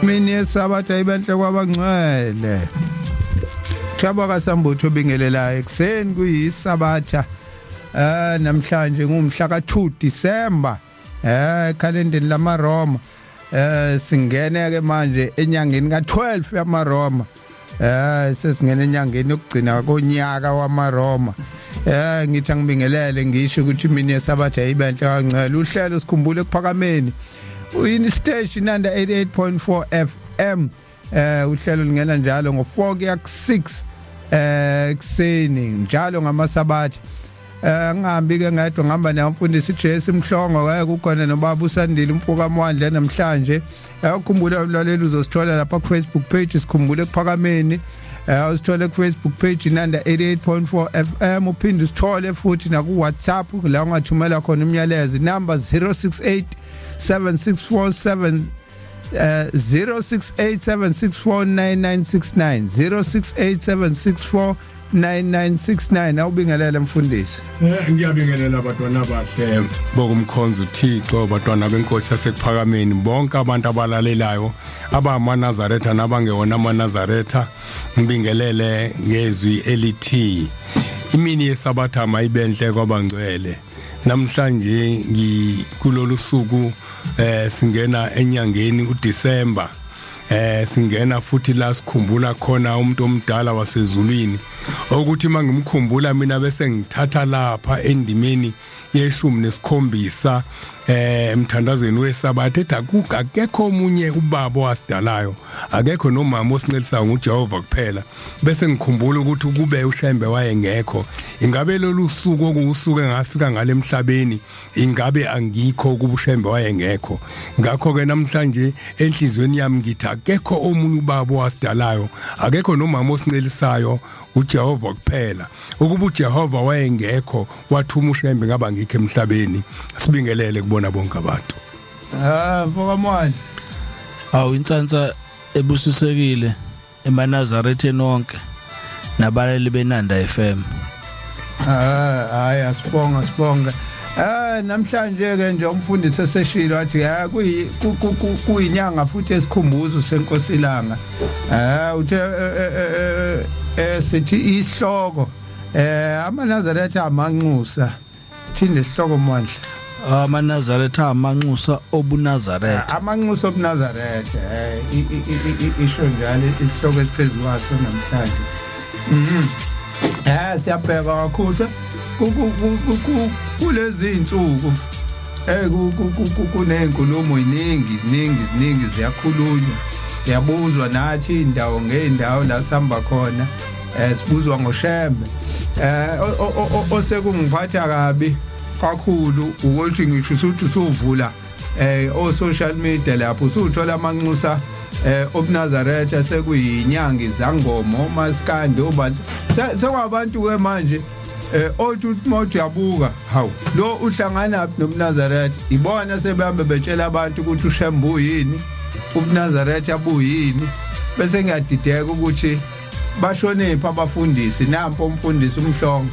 Mini yesabatha ibenhle kwabangcwele. Thabo kaSambutho obingelelayo ekseni kuyisabatha. Namhlanje ngumhla ka2 December. Ekhalendeni lamaRoma. Singene ke manje enyangeni ka12 yamaRoma. Sesingena enyangeni yokugcina konyaka wamaRoma. Ngithi angibingelele ngisho ukuthi imini yesabatha ibenhle kancane. Uhlelo sikhumbule ekuphakameni. Uyini station Nanda 88.4 FM. Uhlelo lingena njalo ngo4 kuya ku6 ekseni njalo ngamasabatha. Ngihambi ke ngedwa, ngihamba namfundisi Jesu Mhlongo, waye kukhona nobaba uSandile umfuka Mwandle namhlanje. Ukhumbula umlaleli, uzosithola lapha ku Facebook page Sikhumbule Ekuphakameni. Usithole ku Facebook page Nanda 88.4 FM, uphinde usithole futhi na ku WhatsApp la ungathumela khona umyalezo, number 068 7647 0687649969, 0687649969. Awubingelele, mfundisi. Ngiyabingelela abantwana abahle bokumkhonza uThixo, bantwana benkosi yasekuphakameni, bonke abantu abalalelayo abamaNazaretha nabangewona amaNazaretha. Ngibingelele ngezwi elithi imini yesabatha mayibenhle kwabangcwele. Namhlanje ngikulolu suku, singena enyangeni uDecember, singena futhi la sikhumbula khona umuntu omdala wasezulwini, ukuthi mangimkhumbula mina bese ngithatha lapha endimeni ye-17 emthandazweni wesabatha, ethi akekho omunye ubaba owasidalayo, akekho nomama osincelisayo, nguJehova kuphela. Bese ngikhumbula ukuthi kube uShembe wayengekho, ingabe lolu suku okuwusuku engafika ngale emhlabeni, ingabe angikho kubuShembe wayengekho. Ngakho ke namhlanje enhlizweni yami ngithi akekho omunye ubaba owasidalayo, akekho nomama osincelisayo, uJehova kuphela. Ukuba uJehova wayengekho wathuma uShembe, ngaba ngikho emhlabeni? Sibingelele kubona bonke abantu. Mfoka Mwandla. Awu, insansa ebusisekile emaNazaretheni wonke nabalali beNanda FM. Hayi, asibonga, sibonga. Namhlanje ke nje umfundisi eseshilo wathi kuyi kuyinyanga futhi esikhumbuzo senkosi ilanga. Uthe sithi isihloko amaNazaretha amanxusa. Sithini lesihloko, Mwandla? AmaNazaretha amanxusa obuNazaretha. Amanxusa obuNazaretha, isho njalo isihloko esiphezulu kwaso namhlanje. Siyabheka kakhulu kulezi insuku, kunezinkulumo iningi, ziningi, ziningi, ziyakhulunywa, siyabuzwa nathi indawo ngeindawo la sihamba khona, sibuzwa ngoShembe. Osekungiphatha kabi kakhulu ukuthi ngisho usuthi usuvula o social media lapho usuthola amanxusa obuNazaretha sekuyinyanga, izangoma, omaskandi, obantu, sekwabantu ke manje othi uthi mawuthi uyabuka, hawu, lo uhlangana phi nobuNazaretha? Ibona sebehambe betshela abantu ukuthi uShembe uyini, ubuNazaretha buyini. Bese ngiyadideka ukuthi bashonephi abafundisi. Nampo umfundisi uMhlongo,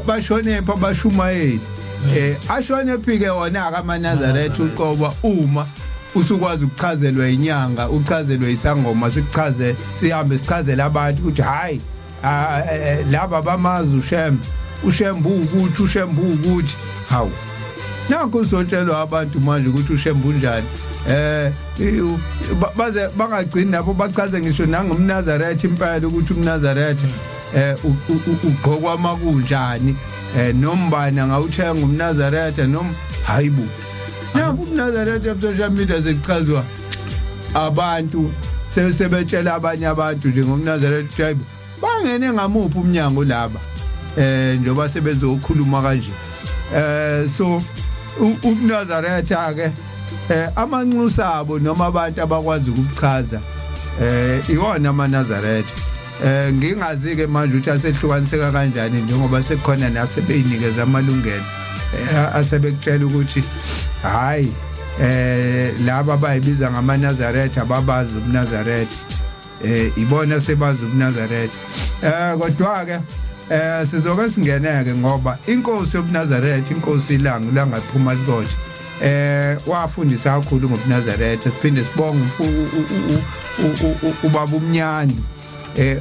bashonephi abashumayeli, ashonephi ke wona akamaNazaretha uqoba, uma usukwazi ukuchazelwa inyanga, uchazelwe isangoma, sikuchaze, sihambe sichazele abantu ukuthi hayi, laba bamazi uShembe, uShembe ukuthi, uShembe ukuthi. Hawu, nakho uzotshelwa abantu manje ukuthi uShembe unjani. Baze bangagcini lapho, bachaze ngisho nangomNazaretha impela ukuthi umNazaretha ugqokwa makunjani, nombani angawuthenga umNazaretha noma hayibo. Nampo umNazaretha social media sekuchazwa abantu, sebetshela abanye abantu nje ngomNazaretha. Hayibo, bangene ngamuphi umnyango laba njoba sebezokhuluma kanje? So ubuNazaretha ke, amanxusa abo noma abantu abakwazi ukuchaza iwona amaNazaretha. Ngingazi ke manje ukuthi asehlukaniseka kanjani, njengoba sekukhona nasebeyinikeza amalungelo, asebekutshela ukuthi hayi, laba abayibiza ngamaNazaretha ababazi ubuNazaretha, ibona sebazi ubuNazaretha. Kodwa ke sizoke singeneke ngoba inkosi yobuNazaretha, inkosi ilanga, ilanga liphuma likothe. Wafundisa kakhulu ngobuNazaretha. Siphinde sibonge ubaba uMnyani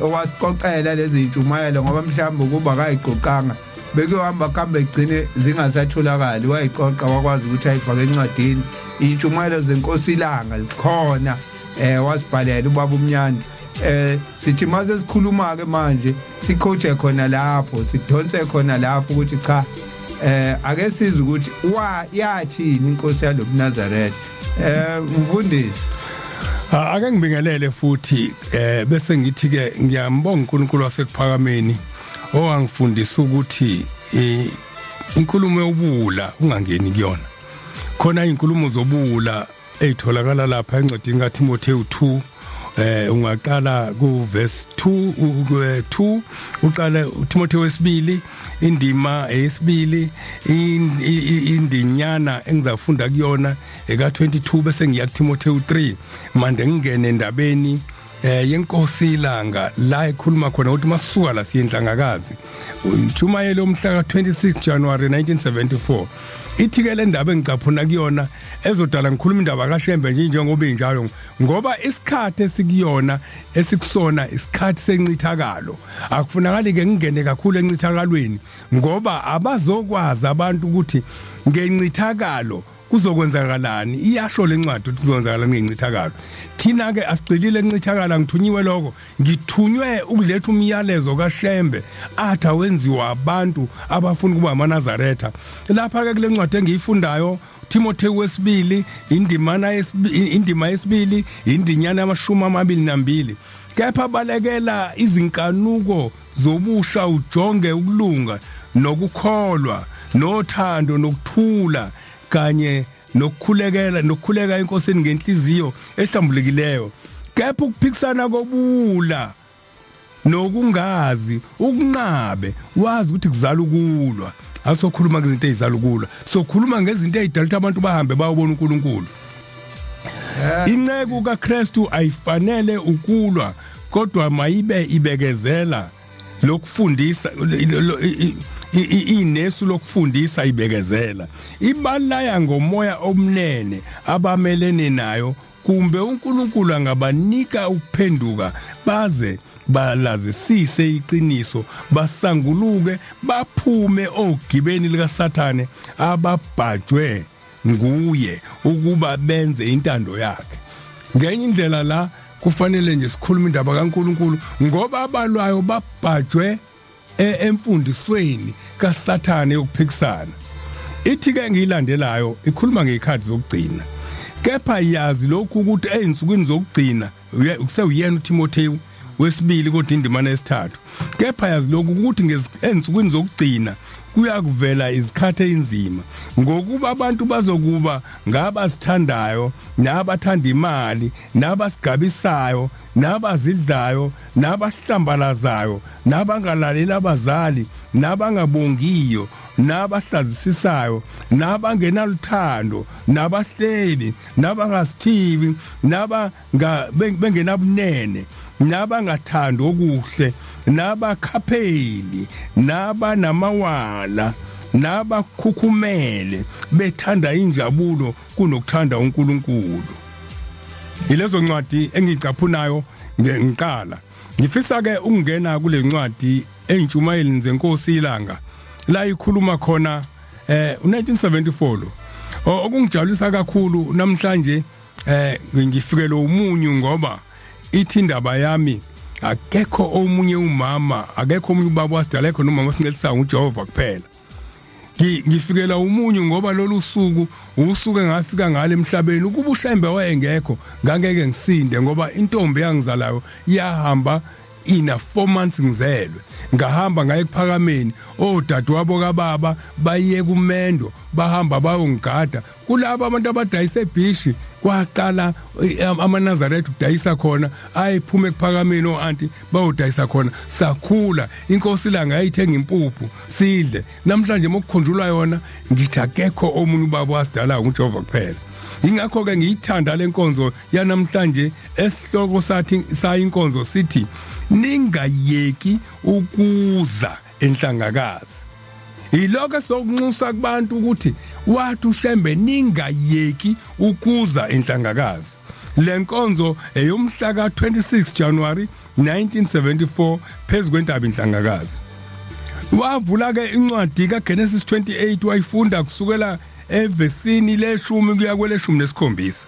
owasiqoqela lezi intshumayelo, ngoba mhlawumbe kuba kayiqoqanga bekuyohamba kuhambe igcine zingasatholakali. Wayiqoqa wakwazi ukuthi ayifake encwadini. Intshumayelo zenkosi ilanga zikhona, wasibhalela ubaba uMnyani. Sithi mase sikhuluma ke manje sicoache khona lapho, sidonse khona lapho ukuthi cha, ake size ukuthi wa yathini inkosi yalobuNazaretha, mfundisi. Ake ngibingelele futhi, bese ngithi ke ngiyambonga uNkulunkulu wasekuphakameni owangifundisa ukuthi inkulumo yobuwula ungangeni kuyona. Khona izinkulumo zobuwula eyitholakala lapha encwadini kaTimotheo 2, ungaqala ku verse 2, 2 uqale uTimotheo wesibili indima eyesibili, indinyana engizafunda kuyona eka 22, bese ngiya kuTimotheo 3. Manje ngingene endabeni yenkosi ilanga la ekhuluma khona ukuthi masuka la siye enhlangakazi. Intshumayelo umhla ka26 January 1974. Ithi ke le ndaba engicaphuna kuyona ezodala ngikhuluma indaba kaShembe nje njengoba injalo, ngoba isikhathi esikuyona esikusona isikhathi sencithakalo. Akufunakali ke ngingene kakhulu encithakalweni, ngoba abazokwazi abantu ukuthi ngencithakalo kuzokwenzakalani. Iyasho lencwadi ukuthi kuzokwenzakalani ngencithakalo. Thina ke asigxilile encithakalo, ngithunyiwe lokho, ngithunywe ukuletha umyalezo kaShembe athi awenziwa abantu abafuna ukuba amaNazaretha. Lapha ke kule ncwadi engiyifundayo, Timotheo wesibili indimana yesibili, indima yesibili, indinyana yamashumi 22: kepha balekela izinkanuko zobusha, ujonge ukulunga nokukholwa nothando nokuthula kanye nokukhulekela nokukhuleka enkosini ngenhliziyo ehlambulukileyo. Kepha ukuphikisana kobuwula nokungazi ukunqabe, wazi ukuthi kuzala ukulwa. Asokhuluma ngezinto ezizala ukulwa, sokhuluma ngezinto ezidala ukuthi abantu bahambe bayobona uNkulunkulu. Inceku kaKristu ayifanele ukulwa, kodwa mayibe ibekezela lokufundisa, inesu lokufundisa, ibekezela, ibalaya ngomoya omnene abamelene nayo, kumbe uNkulunkulu angabanika ukuphenduka baze balazisise iqiniso, basanguluke baphume ogibeni likaSathane ababhajwe nguye ukuba benze intando yakhe. Ngenye indlela la kufanele nje sikhulume indaba kaNkuluNkulu, ngoba abalwayo babhajwe emfundisweni kaSathane yokuphikisana. Ithi ke ngiyilandelayo ikhuluma ngezikhathi zokugcina: kepha yazi lokhu ukuthi ezinsukwini zokugcina, kusewuyena uTimotheo wesibili kodwa indimana yesithathu, kepha yazi lokhu ukuthi ezinsukwini zokugcina kuyakuvela izikhathi ezinzima, ngokuba abantu bazokuba ngabazithandayo, nabathanda imali, nabasigabisayo, nabazidlayo, nabahlambalazayo, nabangalaleli abazali, nabangabongiyo, nabahlazisisayo, nabangenaluthando, nabahleli, nabangasithibi, bengenabunene, nabangathandi okuhle, nabakhapheli, nabanamawala, nabakhukhumele, bethanda injabulo kunokuthanda uNkulunkulu. Ilezo ncwadi engicaphunayo ngiqala. Ngifisa ke ukungena kule ncwadi eintshumayelini zenkosi ilanga la ikhuluma khona u1974 lo. Okungijabulisa kakhulu namhlanje, ngifikele umunyu, ngoba ithi indaba yami akekho omunye umama, akekho omunye ubaba wasidala, ekho nomama osincelisayo, uJehova kuphela. Ngifikela umunyu ngoba lolu suku usuku engafika ngale emhlabeni. Ukuba uShembe wayengekho ngangeke ngisinde, ngoba intombi yangizalayo yahamba ina 4 months ngizelwe. Ngahamba ngaye ekuphakameni, odadewabo kababa baye kumendo, bahamba bayongigada kulabo abantu abadayisa ebhishi. Kwaqala amaNazaretha ukudayisa khona, ayiphuma ekuphakameni o-anti bayodayisa khona. Sakhula, inkosi ilanga yayithenga impuphu sidle. Namhlanje mokukhunjulwa yona ngithi akekho omunye ubaba wasidalayo, uJehova kuphela. Ingakho ke ngiyithanda lenkonzo yanamhlanje esihloko sathi sayinkonzo sithi ningayeki ukuza enhlangakazi. Ilokho sokunxusa kubantu ukuthi wathi uShembe ningayeki ukuza enhlangakazi. Lenkonzo eyomhla ka-26 January 1974 phezukwentaba inhlangakazi. Wavula ke incwadi kaGenesis 28 wayifunda kusukela evesini leshumi kuya kweleshumi nesikhombisa.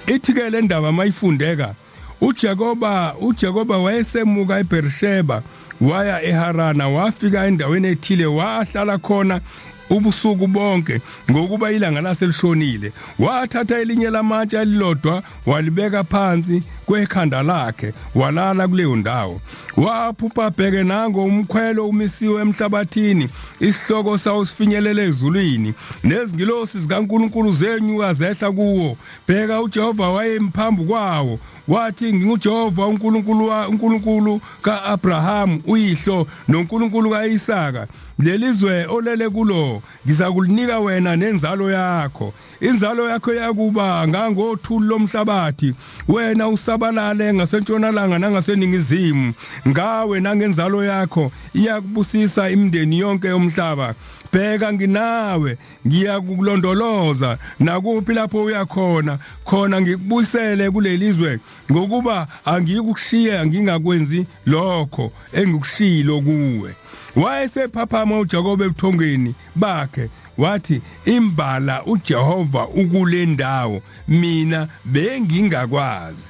Ithi ke le ndaba mayifundeka uJakoba wayesemuka eBersheba waya eHarana wafika endaweni ethile wahlala khona ubusuku bonke ngokuba ilanga laselishonile. Wathatha elinye lamatshe elilodwa walibeka phansi kwekhanda lakhe walala kuleyo ndawo. Waphupha bheke nango umkhwelo umisiwe emhlabathini, isihloko sawo sifinyelele ezulwini, nezingilosi zikaNkulunkulu zenyuka zehla kuwo. Bheka, uJehova wayemphambi kwawo, wathi, nginguJehova uNkulunkulu uNkulunkulu kaAbraham uyihlo noNkulunkulu kaIsaka. Lelizwe olele kulo ngizakulinika wena nenzalo yakho. Inzalo yakho yakuba ngangothuli lomhlabathi, wena usabalale ngasentshonalanga nangaseningizimu. Ngawe nangenzalo yakho iyakubusisa imindeni yonke yomhlaba. Bheka, nginawe, ngiyakulondoloza nakuphi lapho uyakhona khona, ngikubuyisele kulelizwe, ngokuba angikukushiya ngingakwenzi lokho engikushilo kuwe. Wayesephaphama uJakobe ebuthongweni bakhe, wathi, imbala uJehova ukule ndawo, mina bengingakwazi.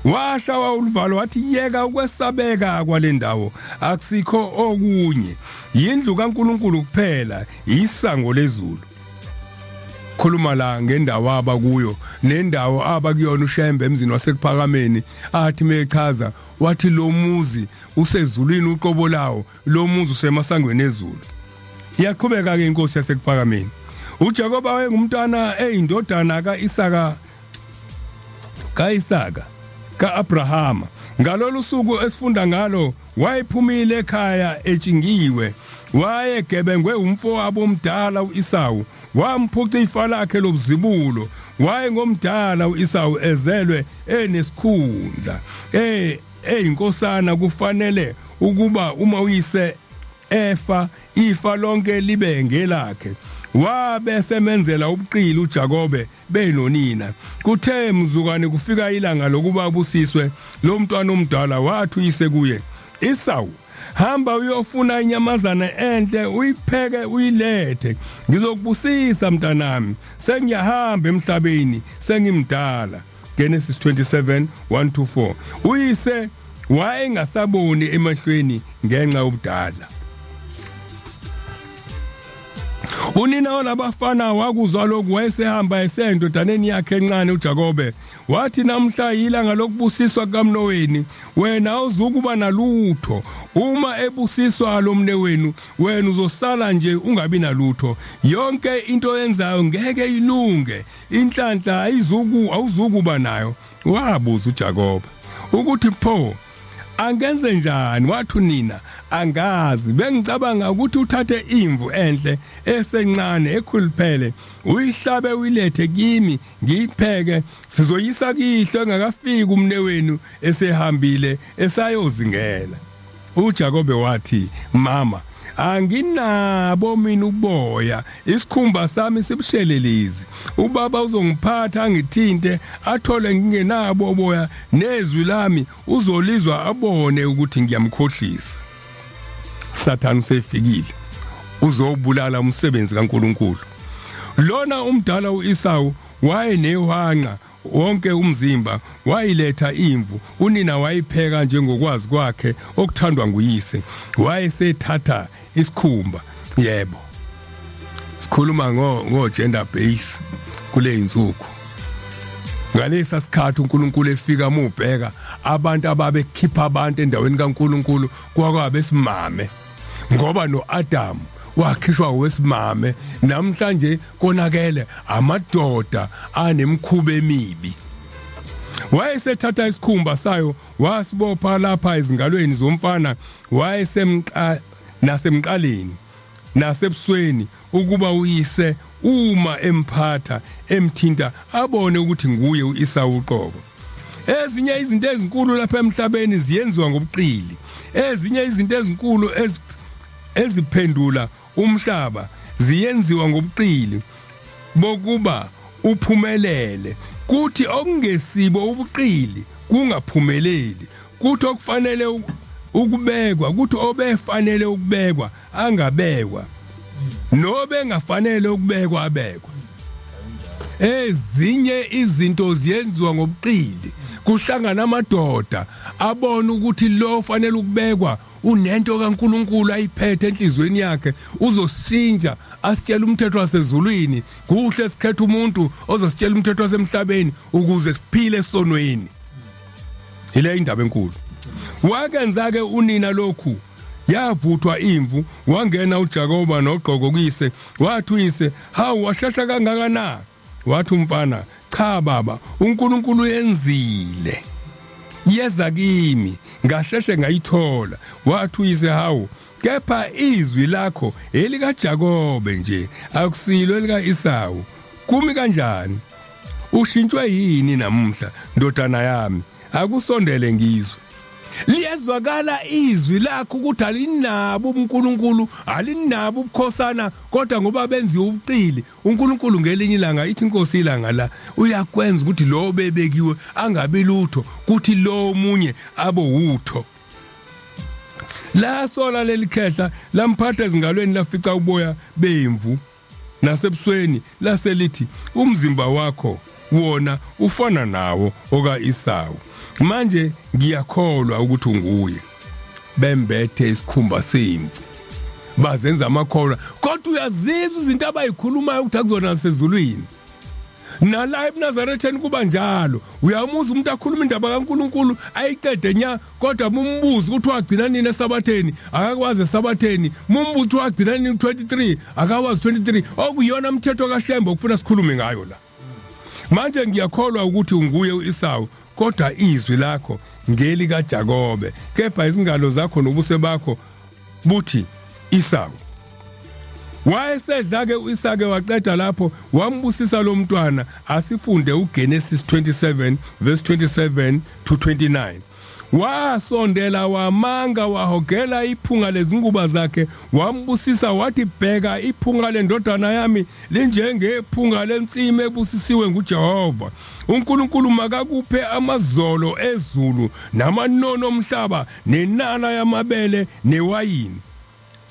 Washawa uluvalo wathi, yeka ukwesabeka kwale ndawo, akusikho okunye, yindlu kaNkulunkulu kuphela, isango lezulu. Khuluma la ngendawo abakuyo nendawo abakuyona uShembe emzini wasekuphakameni. Athi mechaza wathi lo muzi usezulwini uqobo lawo, lo muzi usemasangweni ezulu. Iyaqhubeka ke inkosi yasekuphakameni. uJakoba wayengumntwana eyindodana kaIsaka kaIsaka kaAbrahama. Ngalolu suku esifunda ngalo wayephumile ekhaya etshingiwe, wayegebengwe umfowabo omdala uIsawu, wamphuca ifa lakhe lobuzibulo. Wayengomdala uIsawu, ezelwe enesikhundla, eyinkosana, kufanele ukuba uma uyise efa ifa lonke libe ngelakhe. Wabe semenzela ubuqili uJakobe benonina. Kuthe mzukwane kufika ilanga lokuba abusiswe lo mntwana omdala, wathi uyise kuye, Isawu, hamba uyofuna inyamazana enhle uyipheke uyilethe, ngizokubusisa mntanami, sengiyahamba emhlabeni, sengimdala. Genesis 27 1 to 4. Uyise wayengasaboni emehlweni ngenxa yobudala. Unina walabafana wakuzwa lokhu, wayesehamba esendodaneni yakhe encane uJakobe. Wathi, namhla ilanga lokubusiswa kukamnowenu, wena awuzukuba nalutho. Uma ebusiswa lo mnewenu, wena uzosala nje ungabi nalutho. Yonke into oyenzayo ngeke ilunge, inhlanhla ayizuku awuzukuba nayo. Wabuza uJakobe ukuthi pho angenze njani? Wathi unina, angazi, bengicabanga ukuthi uthathe imvu enhle esencane ekhuluphele uyihlabe uyilethe kimi ngiyipheke, sizoyisa kihlo engakafiki umnewenu esehambile esayozingela. uJakobe wathi, mama, anginabo mina uboya, isikhumba sami sibushelelezi. Ubaba uzongiphatha angithinte athole ngingenabo uboya, nezwi lami uzolizwa abone ukuthi ngiyamkhohlisa. Sathane usefikile uzobulala umsebenzi kaNkuluNkulu. Lona umdala uIsawu wayenehwanqa wonke umzimba, wayiletha imvu, unina wayipheka njengokwazi kwakhe okuthandwa nguyise, wayesethatha isikhumba. Yebo, sikhuluma ngo gender base kule insuku. Ngalesa sikhathi uNkulunkulu efika mubheka abantu ababekhipha abantu endaweni kaNkulunkulu kwakwabesimame, ngoba noAdam wakhishwa wesimame. Namhlanje konakele amadoda anemkhuba emibi. Wayesethatha isikhumba sayo wasibopha lapha ezingalweni zomfana, wayesemqa nasemqaleni nasebusweni, ukuba uyise uma emphatha emthinta abone ukuthi nguye uIsawu uqobo. Ezinye izinto ezinkulu lapha emhlabeni ziyenziwa ngobuqili. Ezinye izinto ezinkulu eziphendula umhlaba ziyenziwa ngobuqili bokuba uphumelele kuthi okungesibo ubuqili kungaphumeleli kuthi okufanele ukubekwa kuthi obefanele ukubekwa angabekwa nobe engafanele ukubekwa abekwe. Ezinye izinto ziyenziwa ngobuqili, kuhlangana amadoda abona ukuthi lo fanele ukubekwa unento kaNkuluNkulu ayiphethe enhlizweni yakhe, uzoshintsha asitshela umthetho wasezulwini. Kuhle sikhetha umuntu ozositshela umthetho wasemhlabeni ukuze siphile esonweni. Ile indaba enkulu. Wakenza ke unina lokhu, yavuthwa imvu, wangena uJakoba nogqoko kuyise. Wathi uyise, hawu, washesha kangaka na? Wathi umfana, cha baba, uNkulunkulu uyenzile, yeza kimi, ngasheshe ngayithola. Wathi uyise, hawu, kepha izwi lakho elikaJakobe nje, akusilo elika-Esawu. Kumi kanjani? Ushintshwe yini namuhla, ndodana yami? Akusondele ngizwe. Liyezwakala izwi lakho ukuthi alinabo ubuNkulunkulu, alinabo ubukhosana, kodwa ngoba benziwe ubuqili, uNkulunkulu ngelinye ilanga ithi inkosi ilanga la uyakwenza ukuthi lo bebekiwe angabi lutho, kuthi lo omunye abe wutho. Lasola leli khehla lamphatha ezingalweni, lafica uboya bemvu nasebusweni, laselithi, umzimba wakho wona ufana nawo oka-Esawu, manje ngiyakholwa ukuthi unguye. Bembethe isikhumba semvu, bazenza amakholwa, kodwa uyazizwa izinto abayikhulumayo ukuthi akuzona zasezulwini. Nala ebuNazaretheni kuba njalo, uyamuza umuntu akhuluma indaba kaNkuluNkulu ayiqede nya, kodwa mumbuze ukuthi wagcina nini esabatheni, akakwazi esabatheni. Mumbuze ukuthi wagcina nini 23, akawazi 23, okuyona umthetho kaShembe okufuna sikhulume ngayo la. Manje ngiyakholwa ukuthi unguye uEsawu, kodwa izwi lakho ngeli kaJakobe, kepha izingalo zakho nobuso bakho buthi Isawu. Wayesedla ke uIsake waqeda lapho, wambusisa lo mntwana. Asifunde uGenesis 27 verse 27 to 29. Wasondela wamanga, wahogela iphunga lezinguba zakhe, wambusisa wathi, bheka iphunga lendodana yami linjengephunga lensimi ebusisiwe nguJehova. uNkulunkulu makakuphe amazolo ezulu namanono omhlaba nenala yamabele newayini.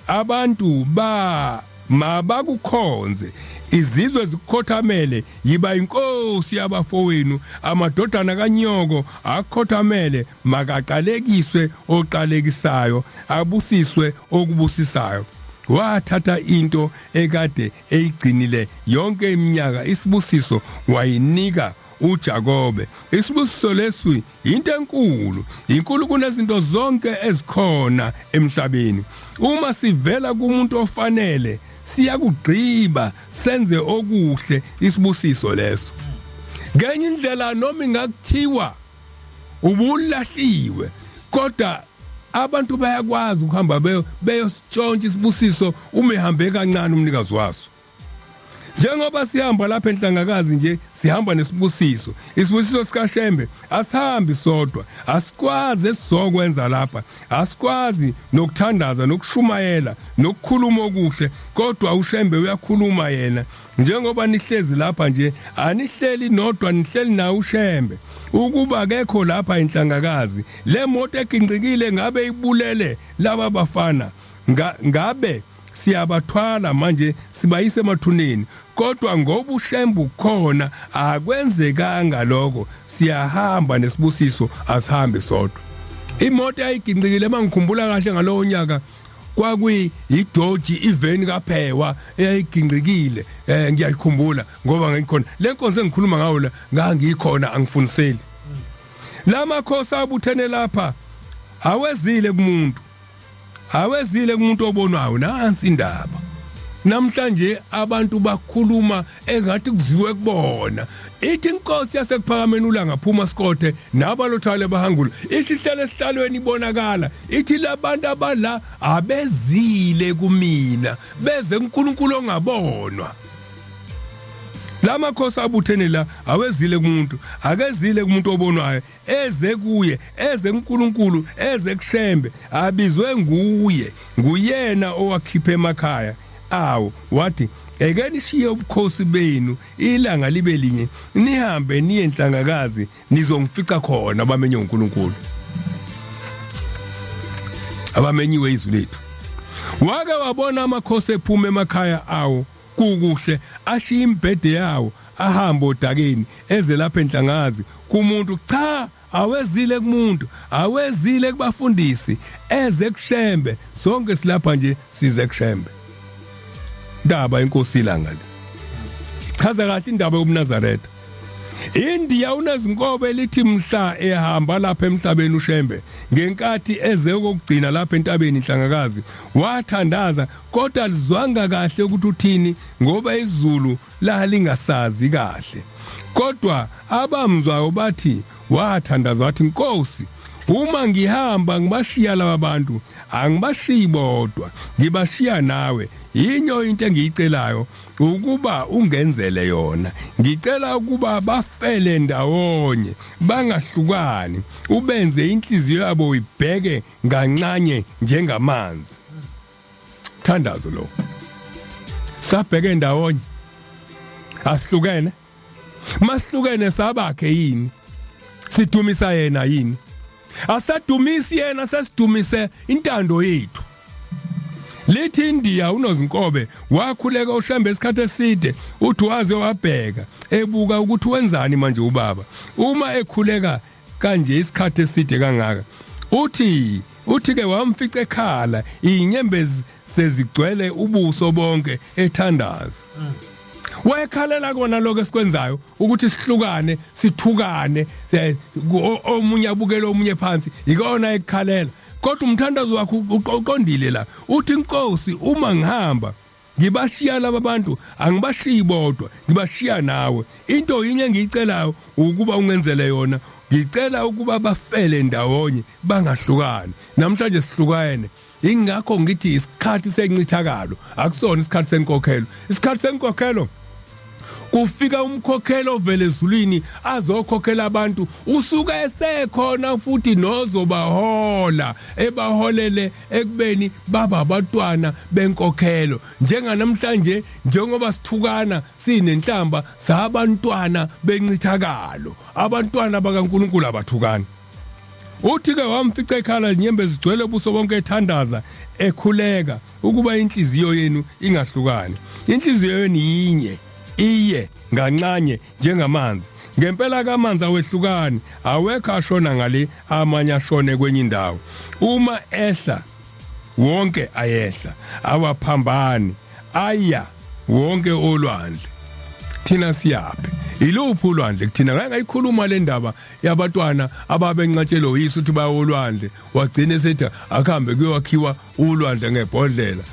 Abantu ba mabakukhonze, izizwe zikukhothamele. Yiba inkosi yabafowenu, amadodana kanyoko akukhothamele. Makaqalekiswe oqalekisayo, abusiswe okubusisayo. Wathatha into ekade eyigcinile yonke iminyaka, isibusiso, wayinika uJakobe. Isibusiso lesi into enkulu, inkulu kunezinto zonke ezikhona emhlabeni. Uma sivela kumuntu ofanele, siyakugqiba senze okuhle isibusiso leso. Ngenye indlela noma ingakuthiwa ubulahliwe, kodwa abantu bayakwazi ukuhamba beyositshontsha isibusiso uma ehambe kancane umnikazi waso. Njengoba sihamba lapha enhlangakazi nje, sihamba nesibusiso. Isibusiso sikaShembe asihambi sodwa, asikwazi esizokwenza lapha, asikwazi nokuthandaza nokushumayela nokukhuluma okuhle, kodwa uShembe uyakhuluma yena. Njengoba nihlezi lapha nje, anihleli nodwa, nihleli naye uShembe. Ukuba akekho lapha enhlangakazi, le moto eginqikile ngabe ibulele laba bafana, ngabe siyabathwala manje sibayise emathuneni, kodwa ngoba uShembe ukhona akwenzekanga lokho. Siyahamba nesibusiso, asihambi sodwa. Imoto yayiginqikile, mangikhumbula kahle ngalowo nyaka kwakuyidoji iveni kaPhewa eyayigingqikile. Ngiyayikhumbula ngoba ngikhona le nkonzo engikhuluma ngayo la, ngangikhona, angifuniseli. Lamakhosi abuthene lapha awezile kumuntu, awezile kumuntu obonwayo. Nansi indaba namhlanje, abantu bakhuluma engathi kuziwe kubona. Ithi inkosi yasekuphakameni ulanga phuma sikothe nabalothale bahangula, ithi ihlale esihlalweni ibonakala, ithi labantu abala abezile kumina, beze kuNkulunkulu ongabonwa. Lamakhosi abuthene la awezile kumuntu, akezile kumuntu obonwayo, eze kuye, eze kuNkulunkulu, eze kuShembe, abizwe nguye, nguyena owakhipha emakhaya. awo, wathi eke nishiye ubukhosi benu ilanga libe linye, nihambe niye enhlangakazi, nizongifica khona. Abamenye uNkulunkulu, abamenyiwe izwi lethu. Wake wabona amakhosi ephuma emakhaya awo kukuhle, ashiya imbhede yawo, ahamba odakeni, eze lapha enhlangazi kumuntu? Cha, awezile kumuntu, awezile kubafundisi, eze kuShembe. Sonke silapha nje size kuShembe. Ndaba inkosi ilanga le chaza kahle indaba yobuNazaretha. India unezinkobe lithi mhla ehamba lapha emhlabeni uShembe, ngenkathi eze kokugcina lapha entabeni inhlangakazi, wathandaza, kodwa lizwanga kahle ukuthi uthini ngoba izulu lalingasazi kahle. Kodwa abamzwayo bathi wathandaza wathi, Nkosi, uma ngihamba ngibashiya laba bantu, angibashiyi bodwa, ngibashiya nawe. Yinyo into engiyicelayo ukuba ungenzele yona, ngicela ukuba bafele ndawonye bangahlukani, ubenze inhliziyo yabo ibheke nganxanye njengamanzi. Thandazo lo, sabheke ndawonye, asihlukene. Masihlukene sabakhe yini? Sidumisa yena yini? Asadumisi yena, sesidumise intando yethu. Lithi India uNozinkobe wakhuleka uShembe isikhathi eside, uthi waze wabheka ebuka ukuthi wenzani manje ubaba uma ekhuleka kanje isikhathi eside kangaka. Uthi ke wamfica ekhala, inyembezi sezigcwele ubuso bonke, ethandaza. Wayekhalela kona lokho esikwenzayo, ukuthi sihlukane, sithukane, omunye abukele omunye phansi, ikona ekukhalela. Kodwa umthandazo wakhe uqondile la, uthi, Inkosi, uma ngihamba ngibashiya laba bantu, angibashiyi bodwa, ngibashiya nawe. Into yinye engiyicelayo ukuba ungenzele yona, ngicela ukuba bafele ndawonye bangahlukani. Namhlanje sihlukene, ingakho ngithi isikhathi sencithakalo, akusona isikhathi senkokhelo. Isikhathi senkokhelo kufika umkhokhelo ovela ezulwini azokhokhela abantu, usuke esekhona futhi nozobahola, ebaholele ekubeni baba abantwana benkokhelo. Njenganamhlanje, njengoba sithukana sinenhlamba, sabantwana bencithakalo. Abantwana bakaNkuluNkulu abathukani. Uthi ke wamfica ekhala, inyembezi zigcwele ubuso bonke, ethandaza ekhuleka ukuba inhliziyo yenu ingahlukani, inhliziyo yenu yinye, iye nganxanye njengamanzi. Ngempela kamanzi awehlukani, awekho ashona ngale, amanye ashone kwenye indawo. Uma ehla wonke ayehla, awaphambani, aya wonke olwandle. Thina siyaphi? Iluphi ulwandle kuthina? Ngake ngayikhuluma le ndaba yabatwana ababenqatshelwe uyise ukuthi bayolwandle, wagcina esethi akuhambe kuyowakhiwa ulwandle ngebhodlela.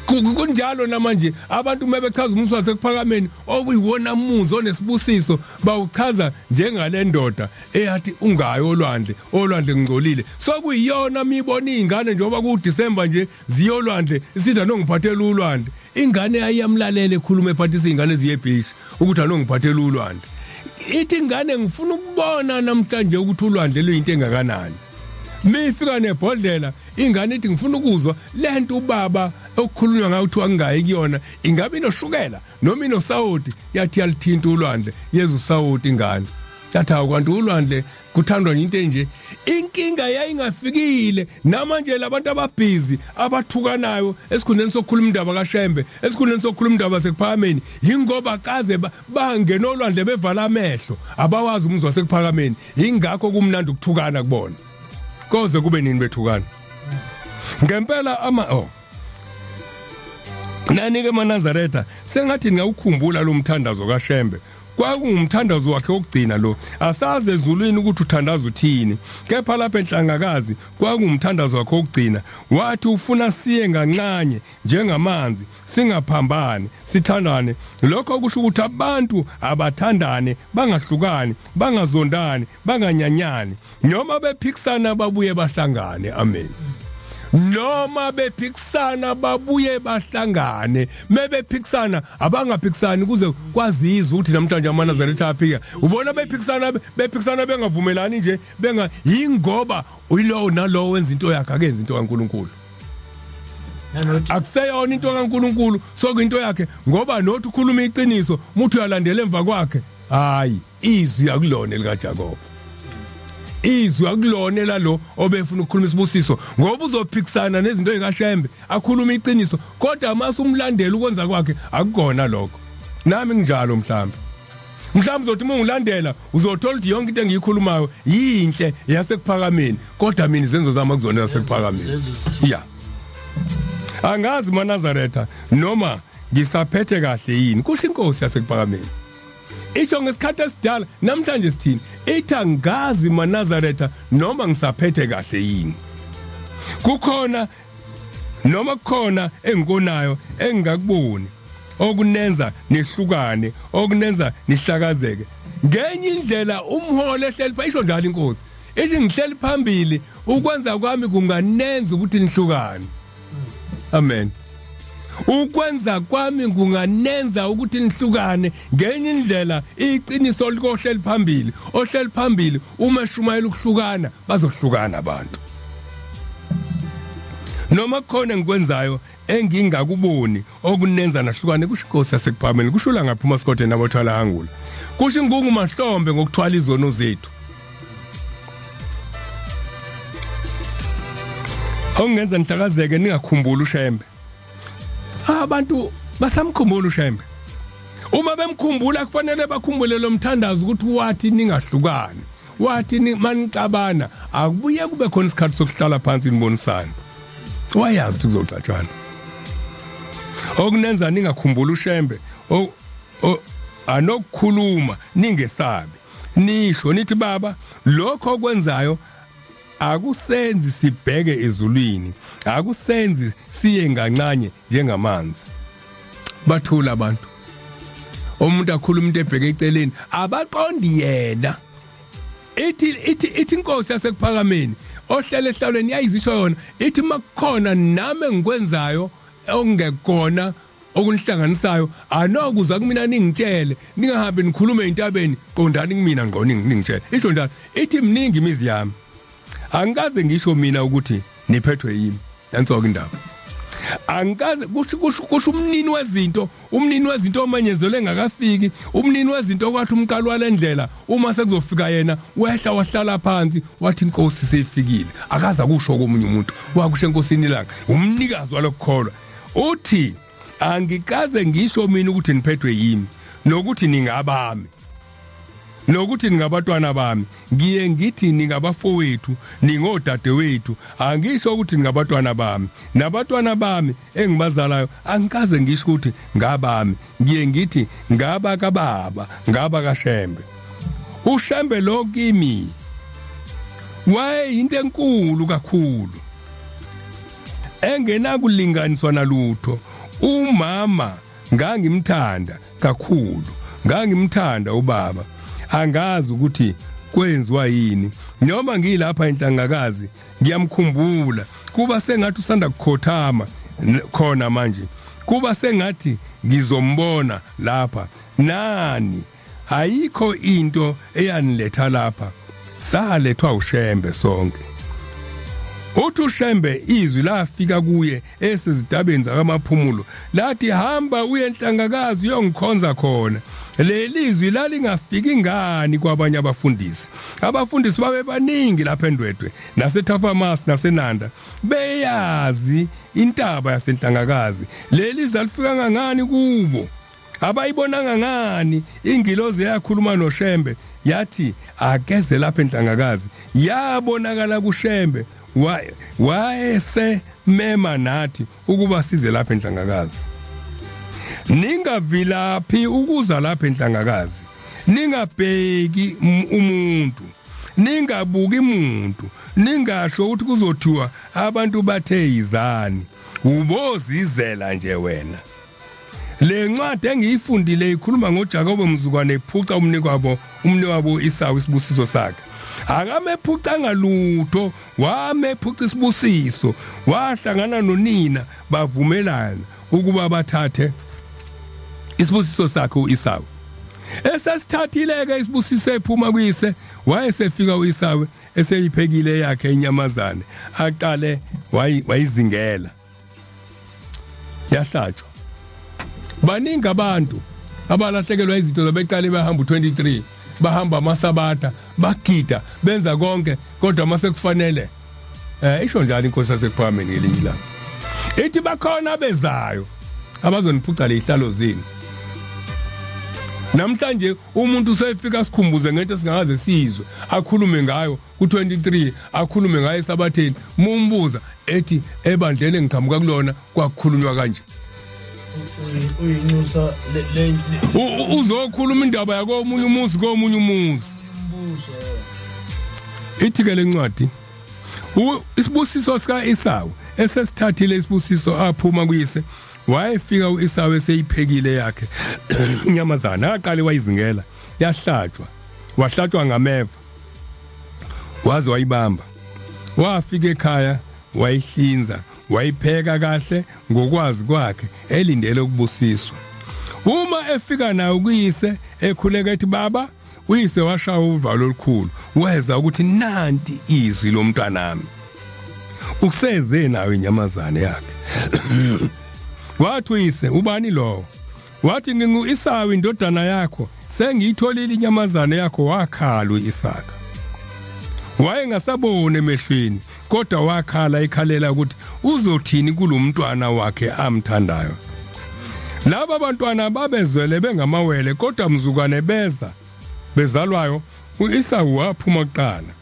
Kunjalo namanje, abantu uma bechaza umuzi wasekuphakameni, okuyiwona muzi onesibusiso, bawuchaza njengale ndoda eyathi ungayi olwandle, olwandle ngcolile. Sokuyiyona mibona izingane njengoba ku December nje ziyolwandle, isithi anongiphathela ulwandle. Ingane ayiyamlalela ekhuluma, ephathisa izingane ziye ebeach ukuthi anongiphathela ulwandle. Ithi ingane, ngifuna ukubona namhlanje ukuthi ulwandle luyinto engakanani. Mifika nebhodlela ingane, ithi ngifuna ukuzwa lento ubaba okukhulunywa ngayo kuthiwa ngingayi kuyona, ingabe inoshukela noma inosawoti. Yathi yalithinta ulwandle, yeza usawoti ingane. Yathi hawu, kanti ulwandle kuthandwa into enje. Inkinga yayingafikile. Namanje labantu ababhizi abathukanayo esikhundleni sokukhuluma indaba kaShembe, esikhundleni sokukhuluma indaba sekuphakameni, yingoba kaze bangena olwandle bevala amehlo, abawazi umuzwa sekuphakameni. Ingakho kumnandi ukuthukana kubona. Koze kube nini bethukana ngempela? Ama oh nani ke maNazaretha, sengathi ningawukhumbula lo mthandazo kaShembe. Kwakungumthandazo wakhe wokugcina lo. Asazi ezulwini ukuthi uthandaza uthini, kepha lapha enhlangakazi kwakungumthandazo wakhe wokugcina. Wathi ufuna siye nganxanye njengamanzi, singaphambani, sithandane. Lokho kusho ukuthi abantu abathandane, bangahlukani, bangazondani, banganyanyani, noma bephikisana babuye bahlangane. Amen. Noma bephikisana babuye bahlangane. Mebephikisana, abangaphikisani kuze kwazizwe ukuthi namhlanje amaNazaretha afika. Ubona bephikisana, bephikisana, bengavumelani nje, benga yingoba uyilowo nalowo wenza into yakhe, akenzi into kaNkuluNkulu. Akuseyona into kaNkuluNkulu, sokuyinto yakhe, ngoba nothi ukhuluma iqiniso, umuntu uyalandela emva kwakhe. Hayi, izwi akulona likaJakobe, izwi akulona lalo obefuna ukukhuluma isibusiso, ngoba uzophikisana nezinto ezikaShembe, akhuluma iqiniso, kodwa mase umlandela ukwenza kwakhe akukona lokho. Nami nginjalo, mhlawumbe uzothi uma ungilandela uzothola ukuthi yonke into engiyikhulumayo yinhle yasekuphakameni, kodwa mina izenzo zami akuzona yasekuphakameni. Ya, angazi maNazaretha noma ngisaphethe kahle yini, kusho inkosi yasekuphakameni. Isho ngesikhathi esidala, namhlanje sithini? Ithi angazi maNazaretha noma ngisaphethe kahle yini, kukhona noma kukhona engikonayo engingakuboni okunenza nihlukane, okunenza nihlakazeke ngenye indlela. Umholo ehleli, isho njalo inkosi, ithi ngihleli phambili, ukwenza kwami kunganenza ukuthi nihlukane. Amen. Ukwenza kwami kunganenza ukuthi nihlukane ngenye indlela. Iqiniso likohleli phambili, ohleli phambili uma eshumayela ukuhlukana, bazohlukana abantu. Noma kukhona engikwenzayo engingakuboni okunenza nahlukane, kusho inkosi yasekuphakameni, kusho la ngaphuma sikothe nabothwala hangula, kusho ingungu mahlombe ngokuthwala izono zethu. Okungenza nihlakazeke ningakhumbuli uShembe. Abantu basamkhumbula uShembe. Uma bemkhumbula kufanele bakhumbule lo mthandazo ukuthi wathi ningahlukani, wathi manixabana akubuye kube khona isikhathi sokuhlala phansi nibonisane. Wayazi ukuthi kuzoxatshwana. Okunenza ningakhumbula uShembe anokukhuluma ningesabi, nisho nithi, "Baba, lokho okwenzayo akusenzi sibheke ezulwini, akusenzi siye nganxanye njengamanzi." Bathula abantu, umuntu akhuluma into ebheke eceleni, abaqondi yena. Ithi inkosi yasekuphakameni ohlele ehlalweni yayizisho yona, ithi makukhona nami engikwenzayo okungekona okunihlanganisayo, anokuza kumina ningitshele, ningahambi nikhulume entabeni, qondani kumina ngqo ningitshele. Isho njalo, ithi mningi imizi yami, angikaze ngisho mina ukuthi niphethwe yimi. Nansoke indaba, angikaze kusho kusho umnini wezinto, umnini wezinto omenyezelwe engakafiki, umnini wezinto okwathi umqalo walendlela uma sekuzofika yena wehla wahlala phansi wathi inkosi seyifikile. Akaza kusho komunye umuntu, wakusho enkosini ilanga, umnikazi walokukholwa. Uthi angikaze ngisho mina ukuthi niphethwe yimi, nokuthi ningabami, nokuthi ningabatwana bami. Ngiye ngithi ningabafowethu, ningodadewethu, angisho ukuthi ningabatwana bami. Nabatwana bami engibazalayo angikaze ngisho ukuthi ngabami, ngiye ngithi ngaba kababa, ngaba kaShembe. uShembe lo kimi wayeyinto enkulu kakhulu engenakulinganiswa nalutho. Umama ngangimthanda kakhulu, ngangimthanda ubaba. Angazi ukuthi kwenziwa yini, noma ngilapha enhlangakazi ngiyamkhumbula, kuba sengathi usanda kukhothama khona manje, kuba sengathi ngizombona lapha nani. Ayikho into eyaniletha lapha, salethwa uShembe sonke. Uthi uShembe izwi lafika kuye esezidabeni zakamaphumulo, lathi hamba uye enhlangakazi uyongikhonza khona. Leli zwi lalingafiki ngani kwabanye abafundisi? Abafundisi babe baningi lapha eNdwedwe naseThafamas naseNanda, beyazi intaba yasenhlangakazi. Leli zwi alifikanga ngani kubo? Abayibonanga ngani ingilozi eyakhuluma noShembe yathi akeze lapha enhlangakazi? Yabonakala kuShembe, wayesemema nathi ukuba size lapha enhlangakazi. Ningavilaphi ukuza lapha enhlangakazi, ningabheki umuntu, ningabuki umuntu, ningasho ukuthi kuzothiwa abantu bathe yizani, ubozizela nje wena. Le ncwadi engiyifundile ikhuluma ngoJakobe mzukwane ephuca umnikwabo umniwabo Isawu isibusiso sakhe. Akamephucanga lutho, wamephuca isibusiso, wahlangana nonina bavumelana ukuba bathathe isibusiso sakhe uIsawu. Esesithathile-ke isibusiso ephuma kuyise, wayesefika uIsawu eseyiphekile yakhe inyamazane, aqale wayizingela. Yahlatshwa. Baningi abantu abalahlekelwa izinto zabeqale bahamba u23, bahamba amasabatha, bagida, benza konke, kodwa mase kufanele isho njalo inkosi yasekuphakameni ngelinye ilanga. Ithi bakhona abezayo abazoniphuca lezihlalo zenu. Namhlanje umuntu usefika sikhumbuze ngento esingakaze sizwe, akhulume ngayo ku23, akhulume ngayo esabatheni, mumbuza ethi ebandleni engiqhamuka kulona kwakukhulunywa kanje. Uyinxusa le Uzokhuluma indaba yakomunye umuzi komunye umuzi. Ithi ke lencwadi isibusiso sika Esau esesithathile isibusiso aphuma kuyise, wayefika uEsau eseyiphekile yakhe inyamazana, aqale wayizingela, yahlatshwa, wahlatshwa ngameva waze wayibamba. Wafika ekhaya wayihlinza, wayipheka kahle ngokwazi kwakhe, elindele ukubusiswa. Uma efika nayo kuyise ekhuleka ethi baba, uyise washaya uvalo olukhulu, weza ukuthi nanti izwi lomntwanami, useze nayo inyamazane yakhe. Wathi uyise, ubani lowo? Wathi ngingu-Isawu indodana yakho, sengiyitholile inyamazane yakho. Wakhala u-Isaka, wayengasaboni emehlweni, kodwa wakhala ekhalela ukuthi uzothini kulomntwana wakhe amthandayo. Laba bantwana babezwele bengamawele, kodwa mzukwane beza bezalwayo, u-Isawu waphuma kuqala,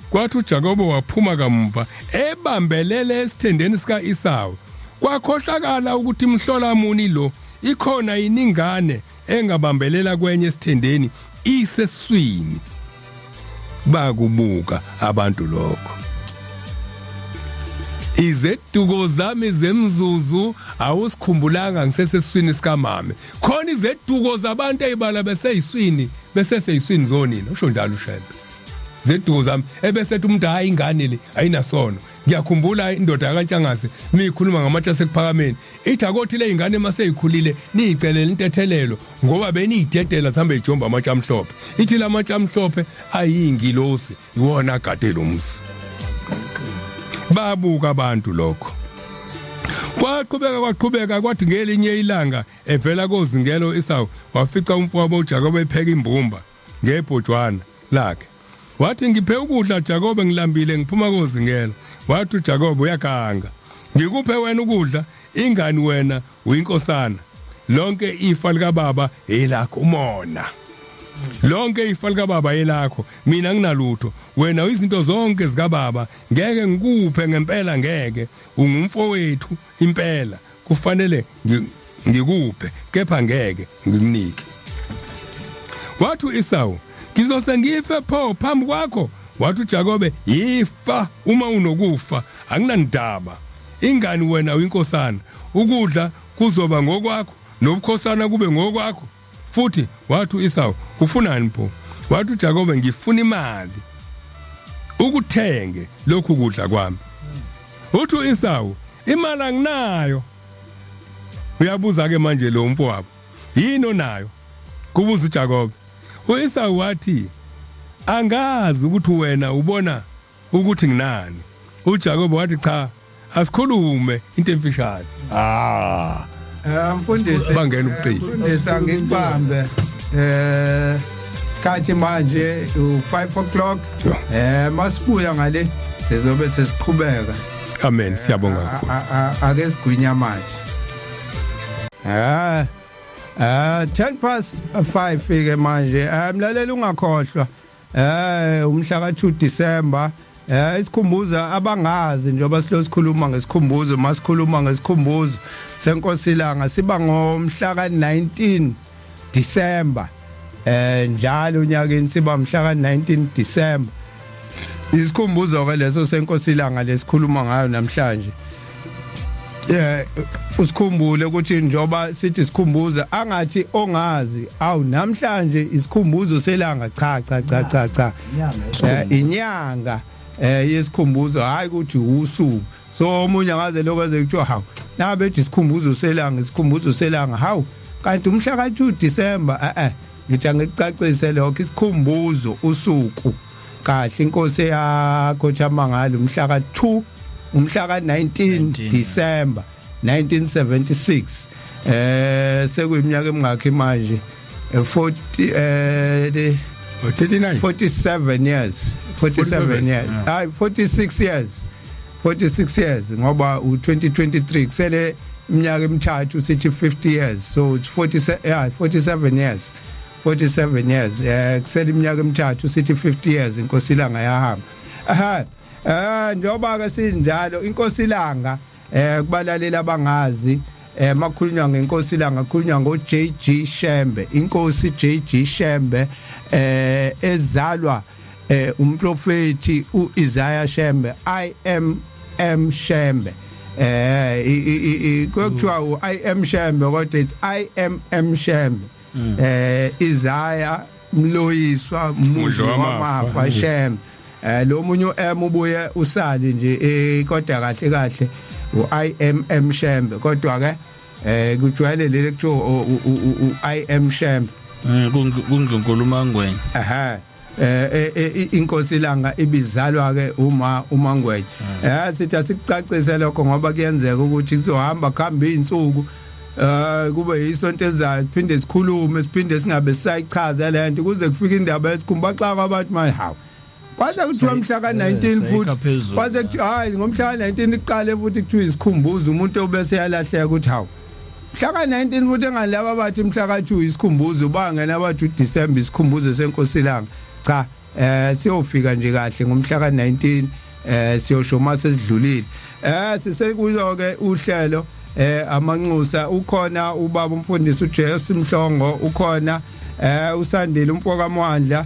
kwathi uJakobe waphuma kamva ebambelele esithendeni sika-Isawu. Kwakhohlakala ukuthi mhlola muni lo, ikhona yini ingane engabambelela kwenye esithendeni iseswini? Bakubuka abantu lokho. Izeduko zami zemzuzu awusikhumbulanga ngisesesiswini sikamame. Khona izeduko zabantu ezibala beseyiswini, beseseyiswini zonina, usho njalo uShembe. Zeduko zami ebesethi umuntu hayi ingane le ayinasono. Ngiyakhumbula indoda yakaNtshangase mikhuluma ngamatshe asekuphakameni, ithi akothi le ingane maseyikhulile niyicelele intethelelo ngoba beniyidedela zihambe ijomba amatshe amhlophe. Ithi lamatshe amhlophe ayingilosi, iwona agade lo muzi. Babuka abantu lokho. Kwaqhubeka kwaqhubeka, kwathi ngelinye ilanga evela kozingelo Isawu, wafica umfowabo uJakobe epheka imbumba ngebhojwana lakhe. Wathi ngiphe ukudla Jakobe, ngilambile, ngiphuma kozingela. Wathi uJakobe uyaganga, ngikuphe wena ukudla, ingani wena uyinkosana, lonke ifa likababa elakho. Umona, lonke ifa likababa elakho, mina nginalutho, wena izinto zonke zikababa, ngeke ngikuphe ngempela, ngeke, ungumfowethu impela, kufanele ngikuphe, kepha ngeke ngikunike. Wathi uEsau, ngizose ngife pho phambi kwakho? Wathi uJakobe, yifa uma unokufa, anginandaba, ingani wena uyinkosana, ukudla kuzoba ngokwakho nobukhosana kube ngokwakho futhi. Wathi uEsau, ufunani pho? Wathi uJakobe, ngifuna imali ukuthenge lokhu kudla kwami. Uthi uEsau, imali anginayo. Uyabuza ke manje lo mfowabo, yini onayo? Kubuza uJakobe. uEsau wathi, angazi ukuthi wena ubona ukuthi nginani. uJakobe wathi, cha, asikhulume into emfishane. Ah, Mfundisi, bangena ubuqili. Mfundisi, angikubambe. Sikhathi manje u5 o'clock. Masibuya ngale sizobe sesiqhubeka. Amen, siyabonga kakhulu. Ake sigwinya manje. 10 past 5 ke manje. Mlaleli, ungakhohlwa. Umhla ka2 December, isikhumbuzo abangazi, njengoba silo sikhuluma ngesikhumbuzo, masikhuluma ngesikhumbuzo senkosi ilanga siba ngomhla ka19 December njalo unyakeni, siba mhla ka19 December. Isikhumbuzo ke leso senkosi ilanga lesikhuluma ngayo namhlanje. Usikhumbule ukuthi njoba sithi sikhumbuze, angathi ongazi, awu, namhlanje isikhumbuzo selanga. Cha, cha, cha, cha, cha, inyanga yesikhumbuzo, hayi ukuthi usuku. So omunye angaze lokho eze kuthiwa, hawu, nabe ethi isikhumbuzo selanga, isikhumbuzo selanga, hawu, kanti umhla ka2 December. Ngithi angikucacise lokho. Isikhumbuzo usuku kahle inkosi yakho chamangalo umhla ka2, umhla ka19 19, December. 1976. Sekuyiminyaka emingakhi manje? 40 39. 47 years, 47 years, hayi, 46 years, 46 years, ngoba u2023 kusele iminyaka emithathu sithi 50 years, so it's 47, yeah, 47 years, 47 years. Kusele iminyaka emithathu sithi 50 years inkosi ilanga yahamba. Aha, njoba ke sinjalo, inkosi ilanga, kubalalela abangazi, makhulunywa ngenkosi ilanga khulunywa ngo JG Shembe, inkosi JG Shembe, ezalwa umprofeti uIsaiah Shembe, I am M Shembe. Kuthiwa u I am Shembe, kodwa it's I am M Shembe. Isaiah Mloyiswa Mudli wamafa Shembe. Lo munye uM ubuye usali nje, kodwa kahle kahle u I am M Shembe, kodwa ke kujwayele leli kuthiwa u I am Shembe. Kundlunkulu Mangwenya. Aha, inkosi ilanga ibizalwa ke uma uMangwenya. Sithi asikucacise lokho ngoba kuyenzeka ukuthi kuzohamba kuhamba izinsuku, kube yisonto ezayo siphinde sikhulume, siphinde singabe sisayichaza lento kuze kufike indaba yesikhumba xa abantu manje, hawu, kwaze kuthiwa mhla ka19 futhi, kwaze kuthi hayi, ngomhla ka19 iqale futhi kuthiwa isikhumbuzo, umuntu obese yalahleka ukuthi hawu, mhla ka19 futhi, engalaba bathi mhla ka2 isikhumbuzo, bangena bathi uDecember isikhumbuzo senkosi ilanga. Cha, siyofika nje kahle ngomhla ka19, siyosho mase sidlulile. Sisekuyo ke uhlelo amanxusa, ukhona ubaba umfundisi uJesu Mhlongo, ukhona usandile umfoka Mwandla,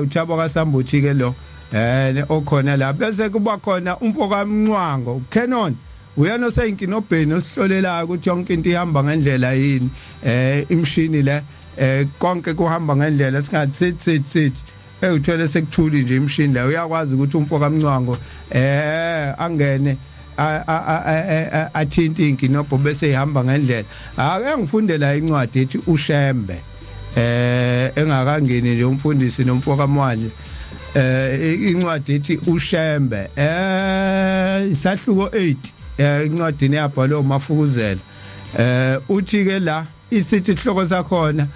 uThabo kaSambuthi ke lo okhona la, bese kuba khona umfoka Mncwango Canon, uyena oseyinkinobheni osihlolelayo ukuthi yonke into ihamba ngendlela yini, imshini le, konke kuhamba ngendlela, singathi sithi sithi sithi uthole sekuthuli nje imshini la. Uyakwazi ukuthi umfoka Mncwango angene athinta inkinobho bese ihamba ngendlela. Ake ngifundela incwadi ethi uShembe, engakangeni nje umfundisi nomfoka Mwandla. Incwadi ethi uShembe, isahluko 8, incwadini yabhalwa uMafukuzela. Uthi ke la, isithi isihloko sakhona,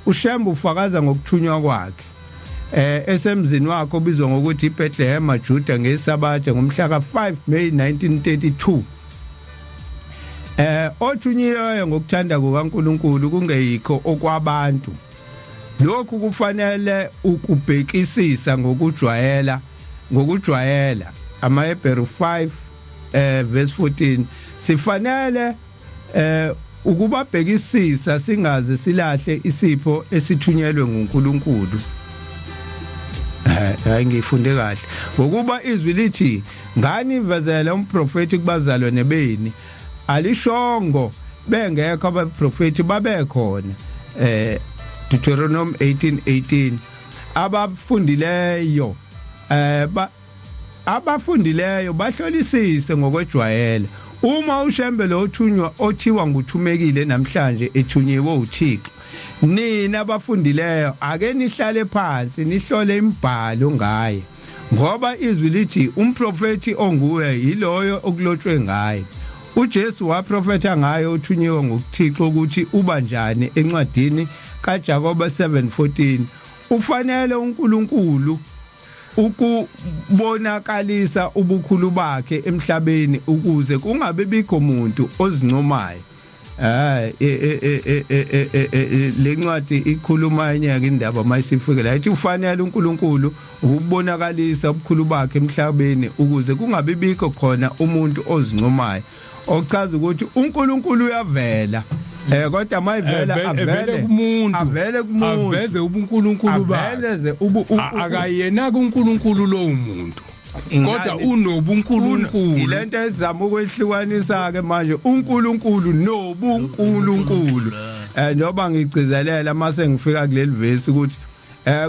uShembe ufakaza ngokuthunywa kwakhe. Esemzini wakhe obizwa ngokuthi iBethlehem Juda ngesabatha ngomhla ka5 May 1932. Othunyiweyo ngokuthanda kukaNkuluNkulu, kungeyikho okwabantu. Lokhu kufanele ukubhekisisa ngokujwayela amaHebheru 5 verse 14. Sifanele ukubabhekisisa singaze silahle isipho esithunyelwe nguNkulunkulu. Hayi, ngifunde kahle, ngokuba izwi lithi, ngani vezela umprofeti kubazalwane beni. Alishongo bengekho abaprofeti, babekhona. Deuteronomy 18:18. Abafundileyo abafundileyo bahlolisise ngokwejwayela uma uShembe lo othunywa othiwa nguthumekile namhlanje ethunyiwe uThixo. Nina abafundileyo ake nihlale phansi nihlole imibhalo ngaye, ngoba izwi lithi umprofeti onguye yiloyo okulotshwe ngaye. uJesu waprofetha ngaye othunyiwe ngokuThixo ukuthi uba njani encwadini kaJakobe 7:14. Ufanele uNkulunkulu ukubonakalisa ubukhulu bakhe emhlabeni ukuze kungabe bikho umuntu ozincomayo. Le ncwadi ikhuluma enyeke indaba mayisifike la, ithi ufanele uNkulunkulu ukubonakalisa ubukhulu bakhe emhlabeni ukuze kungabe bikho khona umuntu ozincomayo, ochaza ukuthi uNkulunkulu uyavela, kodwa mayivela avele kumuntu, avele kumuntu, aveze ubuNkulunkulu bakhe, aveleze ubu akayena kuNkulunkulu lowo muntu, kodwa unobuNkulunkulu. Ilento ezama ukwehlukanisa ke manje uNkulunkulu nobuNkulunkulu, njengoba ngigcizelela mase ngifika kuleli verse ukuthi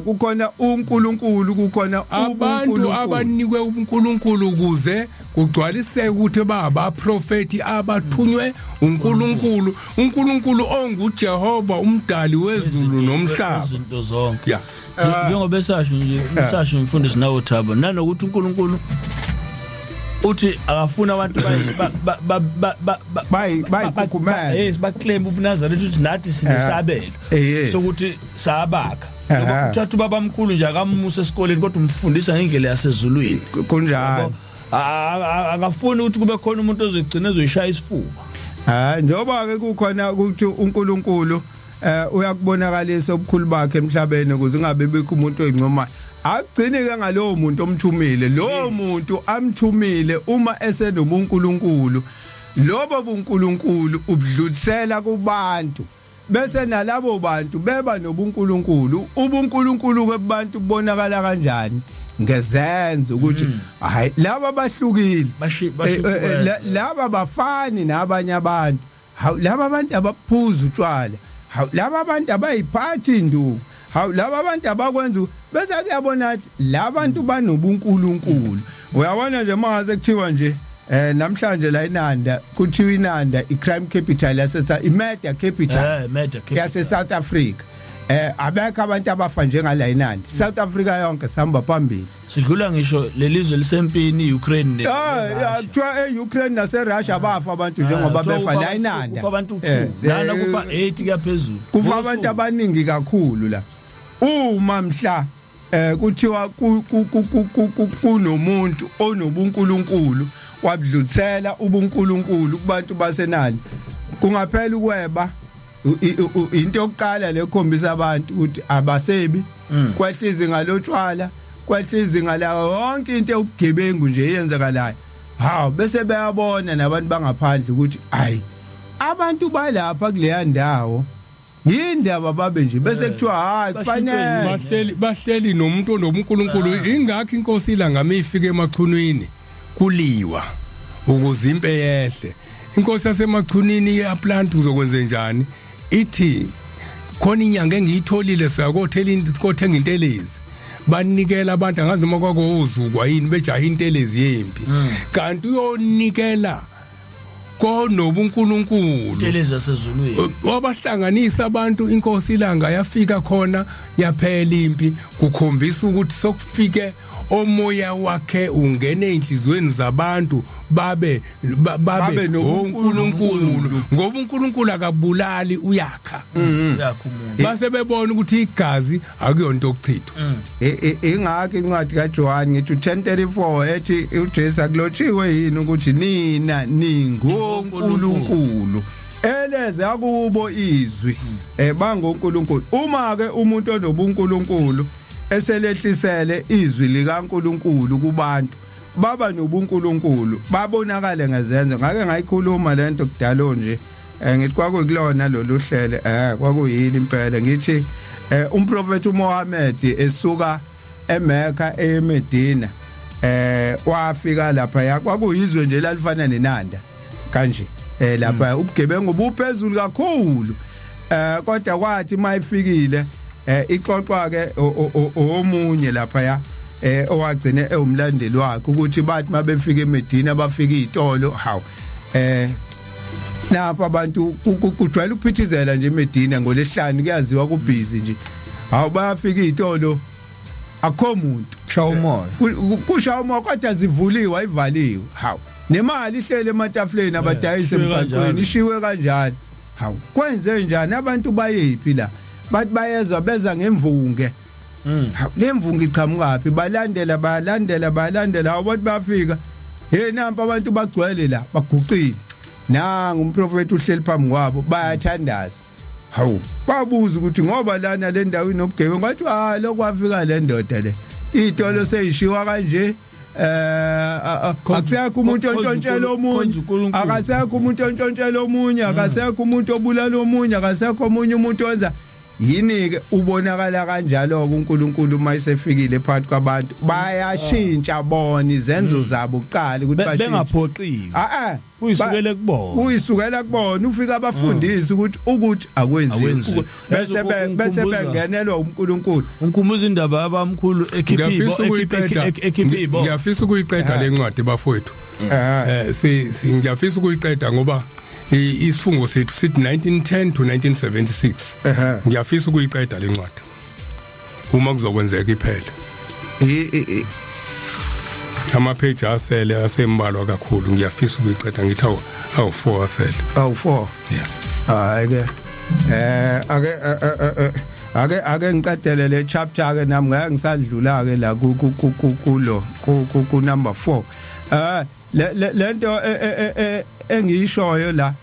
kukhona uNkulunkulu, kukhona abantu ubuNkulunkulu. Abanikwe ubuNkulunkulu ukuze kugcwaliseke ukuthi babaprofeti abathunywe uNkulunkulu, uNkulunkulu onguJehova, umdali wezulu nomhlaba. Izinto zonke. Ya. Njengoba esasho nje, usasho umfundisi nawo Thabo, nanokuthi uNkulunkulu Uthi akafuni abantu bayikhukhumele. Yes, baclaim ubuNazaretha, ukuthi nathi sinesabelo sokuthi sabakha. Ngoba uthatha ubabamkhulu nje akamusa esikoleni, kodwa umfundisa ngendlela yasezulwini. Kunjalo. Akafuni ukuthi kube khona umuntu ozogcina ezoyishaya isifuba. Ha, njengoba ke kukhona ukuthi uNkulunkulu uyakubonakalisa obukhulu bakhe emhlabeni ukuze ungabe bikho umuntu oyincomayo. Akugcini ke ngalowo muntu omthumile, lowo muntu amthumile uma esenobuNkulunkulu, lobo buNkulunkulu ubudlulisela kubantu, bese nalabo bantu beba nobuNkulunkulu. UbuNkulunkulu ke kubantu kubonakala kanjani? Ngezenzo, ukuthi hayi, laba bahlukile, laba bafani nabanye abantu. Hawu, laba abantu abaphuza utshwala, hawu, laba abantu abayiphathi induku, hawu, laba abantu abakwenza, bese kuyabona ukuthi labantu banobuNkulunkulu. Uyabona nje, mangase kuthiwa nje namhlanje la iNanda, kuthiwa iNanda i-crime capital yase, i-murder capital murder capital yase South Africa, abekho abantu abafa njengala iNanda. South Africa yonke sihamba phambili. Sidlula ngisho lelizwe lisempini, Ukraine. Ah, kuthiwa e-Ukraine nase-Russia bafa abantu njengoba befa la iNanda. Kufa abantu 2 lana, kufa 8 kuyaphezulu. Kufa abantu abaningi kakhulu la. Uma mhla kuthiwa kunomuntu onobuNkulunkulu, wabudlulisela ubuNkulunkulu kubantu basenani, kungaphela ukweba. Into yokuqala lekhombisa abantu ukuthi abasebi, kwehla izinga lotshwala, kwehla izinga la yonke into yobugebengu nje eyenzakalayo. Hawu, bese bayabona nabantu bangaphandle ukuthi hayi, abantu balapha kuleya ndawo yindaba babe nje, bese kuthiwa hayi, kufanele Bahleli nomuntu onobuNkulunkulu. Ingakho inkosi iLanga mifike eMachunwini kuliwa ukuze impe yehle. Inkosi yaseMachunwini iyaplant, ngizokwenze njani? Ithi khona inyanga engiyitholile, siyakothela kothenga intelezi, banikela abantu. Angazi noma kwakuzukwa yini, bejaha intelezi yempi, kanti uyonikela konobuNkulunkulu. Intelezi yasezulwini. Wabahlanganisa abantu inkosi iLanga yafika khona, yaphela impi. Kukhombisa ukuthi sokufike omoya wakhe ungene enhlizweni zabantu, babe babe babe nobuNkulunkulu. oNkulunkulu, ngoba uNkulunkulu akabulali, uyakha. Yakho umuntu. Base bebona ukuthi igazi akuyonto okuchithwa. Ingakho incwadi kaJohn ngithi 1034 ethi uJesu, akulotshiwe yini ukuthi nina ningonkulunkulu eleze akubo izwi, bangonkulunkulu. Uma ke umuntu onobuNkulunkulu eselehlisele izwi likaNkulunkulu kubantu, baba nobuNkulunkulu, babonakale ngezenzo. Ngake ngayikhuluma lento kudalo nje, ngithi kwakuyikulona lolu hlelo, kwakuyini impela, ngithi umprofeti uMohammed esuka eMecca eMedina, wafika lapha ya kwakuyizwe nje lalifana neNanda kanje, lapha ubugebengu buphezulu kakhulu, kodwa kwathi mayifikile, ixoxwa ke omunye lapha ya owagcine ewumlandeli wakhe, ukuthi bathi mabefika eMedina bafika izitolo, hawu, lapha abantu kujwayele ukuphithizela nje eMedina ngolesihlanu, kuyaziwa kubhizi nje. Hawu, bayafika izitolo akho muntu. Kushawa umoya. Kushawa umoya, kodwa zivuliwe, ayivaliwe. Hawu, nemali ihlele ematafuleni abadayise ishiwe emgaqweni. Kanjalo. Ishiwe kanjalo. Hawu, kwenze njani? Abantu bayephi la? Bathi bayezwa beza ngemvunge. Hawu, le mvunge iqhamukaphi? Balandela, balandela, balandela. Hawu, bathi bafika, hey, nampa abantu bagcwele la, baguqile, nanga umprofeti uhleli phambi kwabo, bayathandaza. Hawu, babuza ukuthi ngoba lana le ndawo inobugebengu, kwathi ha, lokwafika le ndoda le, itolo seyishiwa kanje, akusekho umuntu ontshontshela omunye. Khonza uNkulunkulu. Akasekho umuntu ontshontshela omunye, akasekho umuntu obulala omunye, akasekho omunye umuntu wenza yini ke. Ubonakala kanjalo ke uNkulunkulu uma esefikile phakathi kwabantu, bayashintsha bona izenzo zabo kuqala ukuthi bashintshe. Bengaphoqiwe. Ah ah. Kuyisukele kubona. Kuyisukela kubona, ufika abafundisi ukuthi akwenziwe. Akwenziwe. Bese bese bengenelwa uNkulunkulu. Ungikhumbuza indaba yabamkhulu ekhipha Ngiyafisa ukuyiqeda. Ekhipha ibo. Ngiyafisa ukuyiqeda le ncwadi, bafowethu. Ngiyafisa ukuyiqeda ngoba isifungo sethu sithi 1910 to 1976. Ngiyafisa ukuyiqeda le ncwadi uma kuzokwenzeka iphele. I- i- i- Ama-page asele asembalwa kakhulu, ngiyafisa ukuyiqeda, ngithi awu 4 asele. Awu 4. Yeah. Hayi ke, ake ake ake ngiqedele le chapter ke nami, ngeke ngisadlula ke la ku ku ku kulo ku number 4. Lento engiyishoyo la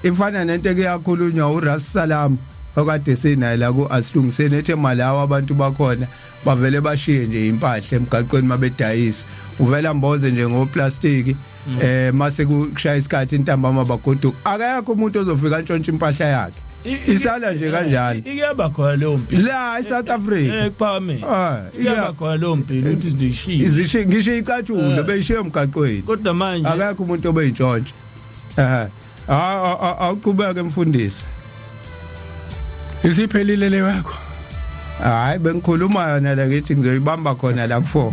ifana nento ekuyakhulunywa uRas Salam okade sinaye la ku Asilungiseni, ethe Malawi abantu bakhona bavele bashiye nje impahla emgaqweni mabedayisa, uvela mboze nje ngoplastiki, mase kushaya isikhathi intambama bagoduka, akekho umuntu ozofika ntshontsha impahla yakhe, isala nje kanjalo. Ikuyaba khona leyo mpilo la eSouth Africa. Ekuphakameni iyaba khona leyo mpilo ukuthi zishiye izishiye, ngisho icathulo beyishiye emgaqweni, kodwa manje akekho umuntu obeyintshontsha. Awuqhubeke mfundisi. Isiphelile le yakho? Hayi, bengikhuluma yona la, ngithi ngizoyibamba khona la ku4.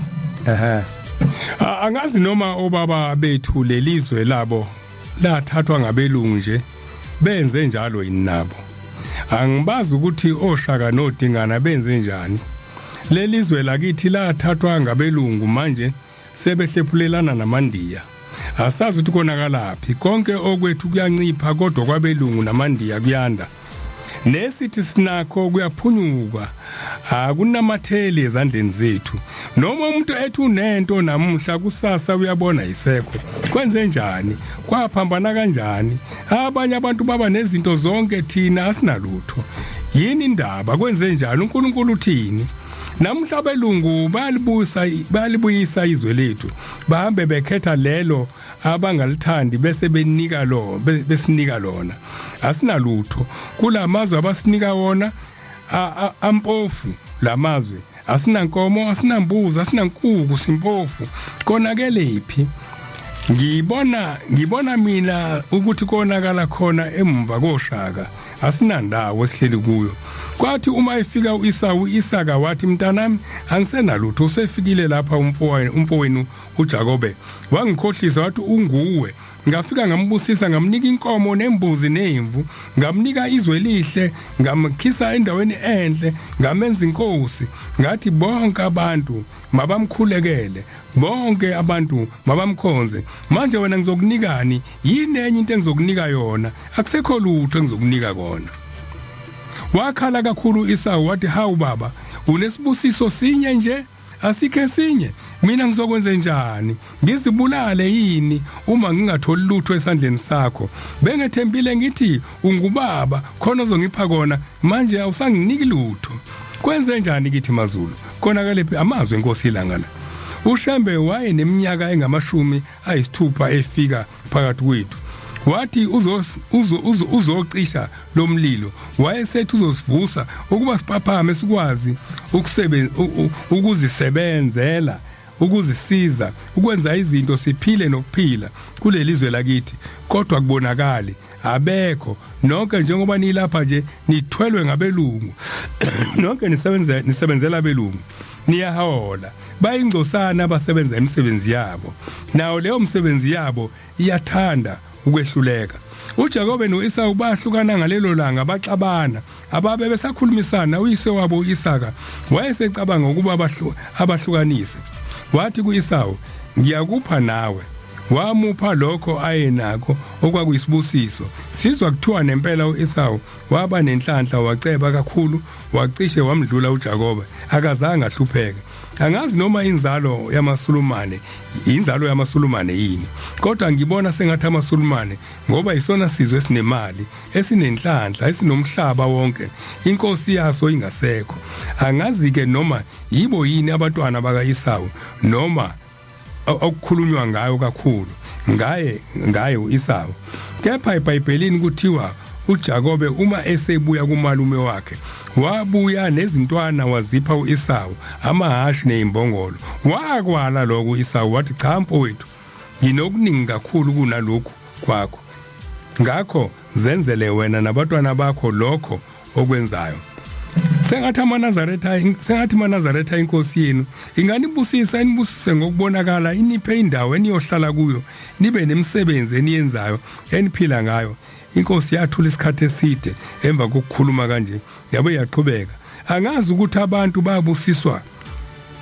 Angazi noma obaba bethu lelizwe labo lathathwa ngabelungu nje benze njalo yini nabo. Angibazi ukuthi oShaka noDingana benze njani. Lelizwe lakithi lathathwa ngabelungu, manje sebehlephulelana namandiya. Asazi ukuthi konakalaphi, konke okwethu kuyancipha kodwa kwabelungu namandiya kuyanda. Nesithi sinakho kuyaphunyuka, akunamatheli ezandleni zethu. Noma umuntu ethi unento namuhla, kusasa uyabona isekho. Kwenze njani? Kwaphambana kanjani? Abanye abantu baba nezinto zonke, thina asinalutho. Yini indaba? Kwenze njani? uNkulunkulu uthini? Namuhla abelungu bayalibusa, bayalibuyisa izwe lethu, bahambe bekhetha lelo abangalithandi bese benika lo besinika lona. Asinalutho kulamazwe abasinika wona, ampofu lamazwe. Asinankomo, asinambuzi, asinankuku, simpofu. Konakelephi? Ngibona mina ukuthi konakala khona emva koShaka, asinandawo esihleli kuyo. Kwathi uma efika uIsawu, uIsaka wathi, "Mntanami, angisenalutho, usefikile lapha umfowenu uJakobe, wangikhohlisa wathi unguwe. Ngafika ngambusisa, ngamnika inkomo nembuzi nemvu, ngamnika izwe elihle, ngamkhisa endaweni enhle, ngamenza inkosi, ngathi bonke abantu mabamkhulekele, bonke abantu mabamkhonze. Manje wena ngizokunikani? Yini enye into engizokunika yona? Akusekho lutho engizokunika kona." Wakhala kakhulu Isawu, wathi, "Hawu baba, unesibusiso sinye nje, asikho esinye. Mina ngizokwenza njani? Ngizibulale yini uma ngingatholi lutho esandleni sakho? Bengethembile ngithi ungubaba, khona ozongipha kona, manje awusanginiki lutho. Kwenze njani kithi maZulu? Konakelephi?" Amazwi enkosi ilanga la. UShembe waye neminyaka engamashumi 6 efika phakathi kwethu, wathi uzocisha lo mlilo, wayesethi uzosivusa ukuba siphaphame, sikwazi ukusebenza, ukuzisebenzela, ukuzisiza, ukwenza izinto, siphile nokuphila kuleli zwe lakithi, kodwa kubonakali abekho. Nonke njengoba nilapha nje nithwelwe ngabelungu, nonke nisebenza, nisebenzela abelungu, niyahola. Bayingcosana abasebenza imisebenzi yabo, nawo leyo msebenzi yabo iyathanda ukwehluleka. UJakobe noEsawu bahlukana ngalelo langa, baxabana, ababe besakhulumisana. Uyise wabo uIsaka wayesecabanga ukuba abahlukanise. Wathi kuEsawu, "Ngiyakupha nawe." Wamupha lokho ayenakho okwakuyisibusiso. Sizwa kuthiwa nempela uEsawu waba nenhlanhla, waceba kakhulu, wacishe wamdlula uJakobe, akazange ahlupheke. Angazi noma inzalo yamaSulumane, inzalo yamaSulumane yini, kodwa ngibona sengathi amaSulumane, ngoba isona sizwe esinemali, esinenhlanhla, esinomhlaba wonke, inkosi yaso ingasekho. Angazi ke noma yibo yini abantwana bakaIsawu noma okukhulunywa ngayo kakhulu ngaye uIsawu. Kepha eBhayibhelini kuthiwa uJakobe uma esebuya kumalume wakhe, wabuya nezintwana wazipha uIsawu, amahashi nezimbongolo. Wakwala lokho uIsawu, wathi, "Cha mfowethu, nginokuningi kakhulu kunalokhu kwakho, ngakho zenzele wena nabantwana bakho lokho okwenzayo." Sengathi amaNazaretha, sengathi amaNazaretha, inkosi yenu inganibusisa, inibusise ngokubonakala, iniphe indawo eniyohlala kuyo, nibe nemisebenzi eniyenzayo eniphila ngayo. Inkosi yathula isikhathi eside emva kokukhuluma kanje, yabe yaqhubeka. Angazi ukuthi abantu babusiswa,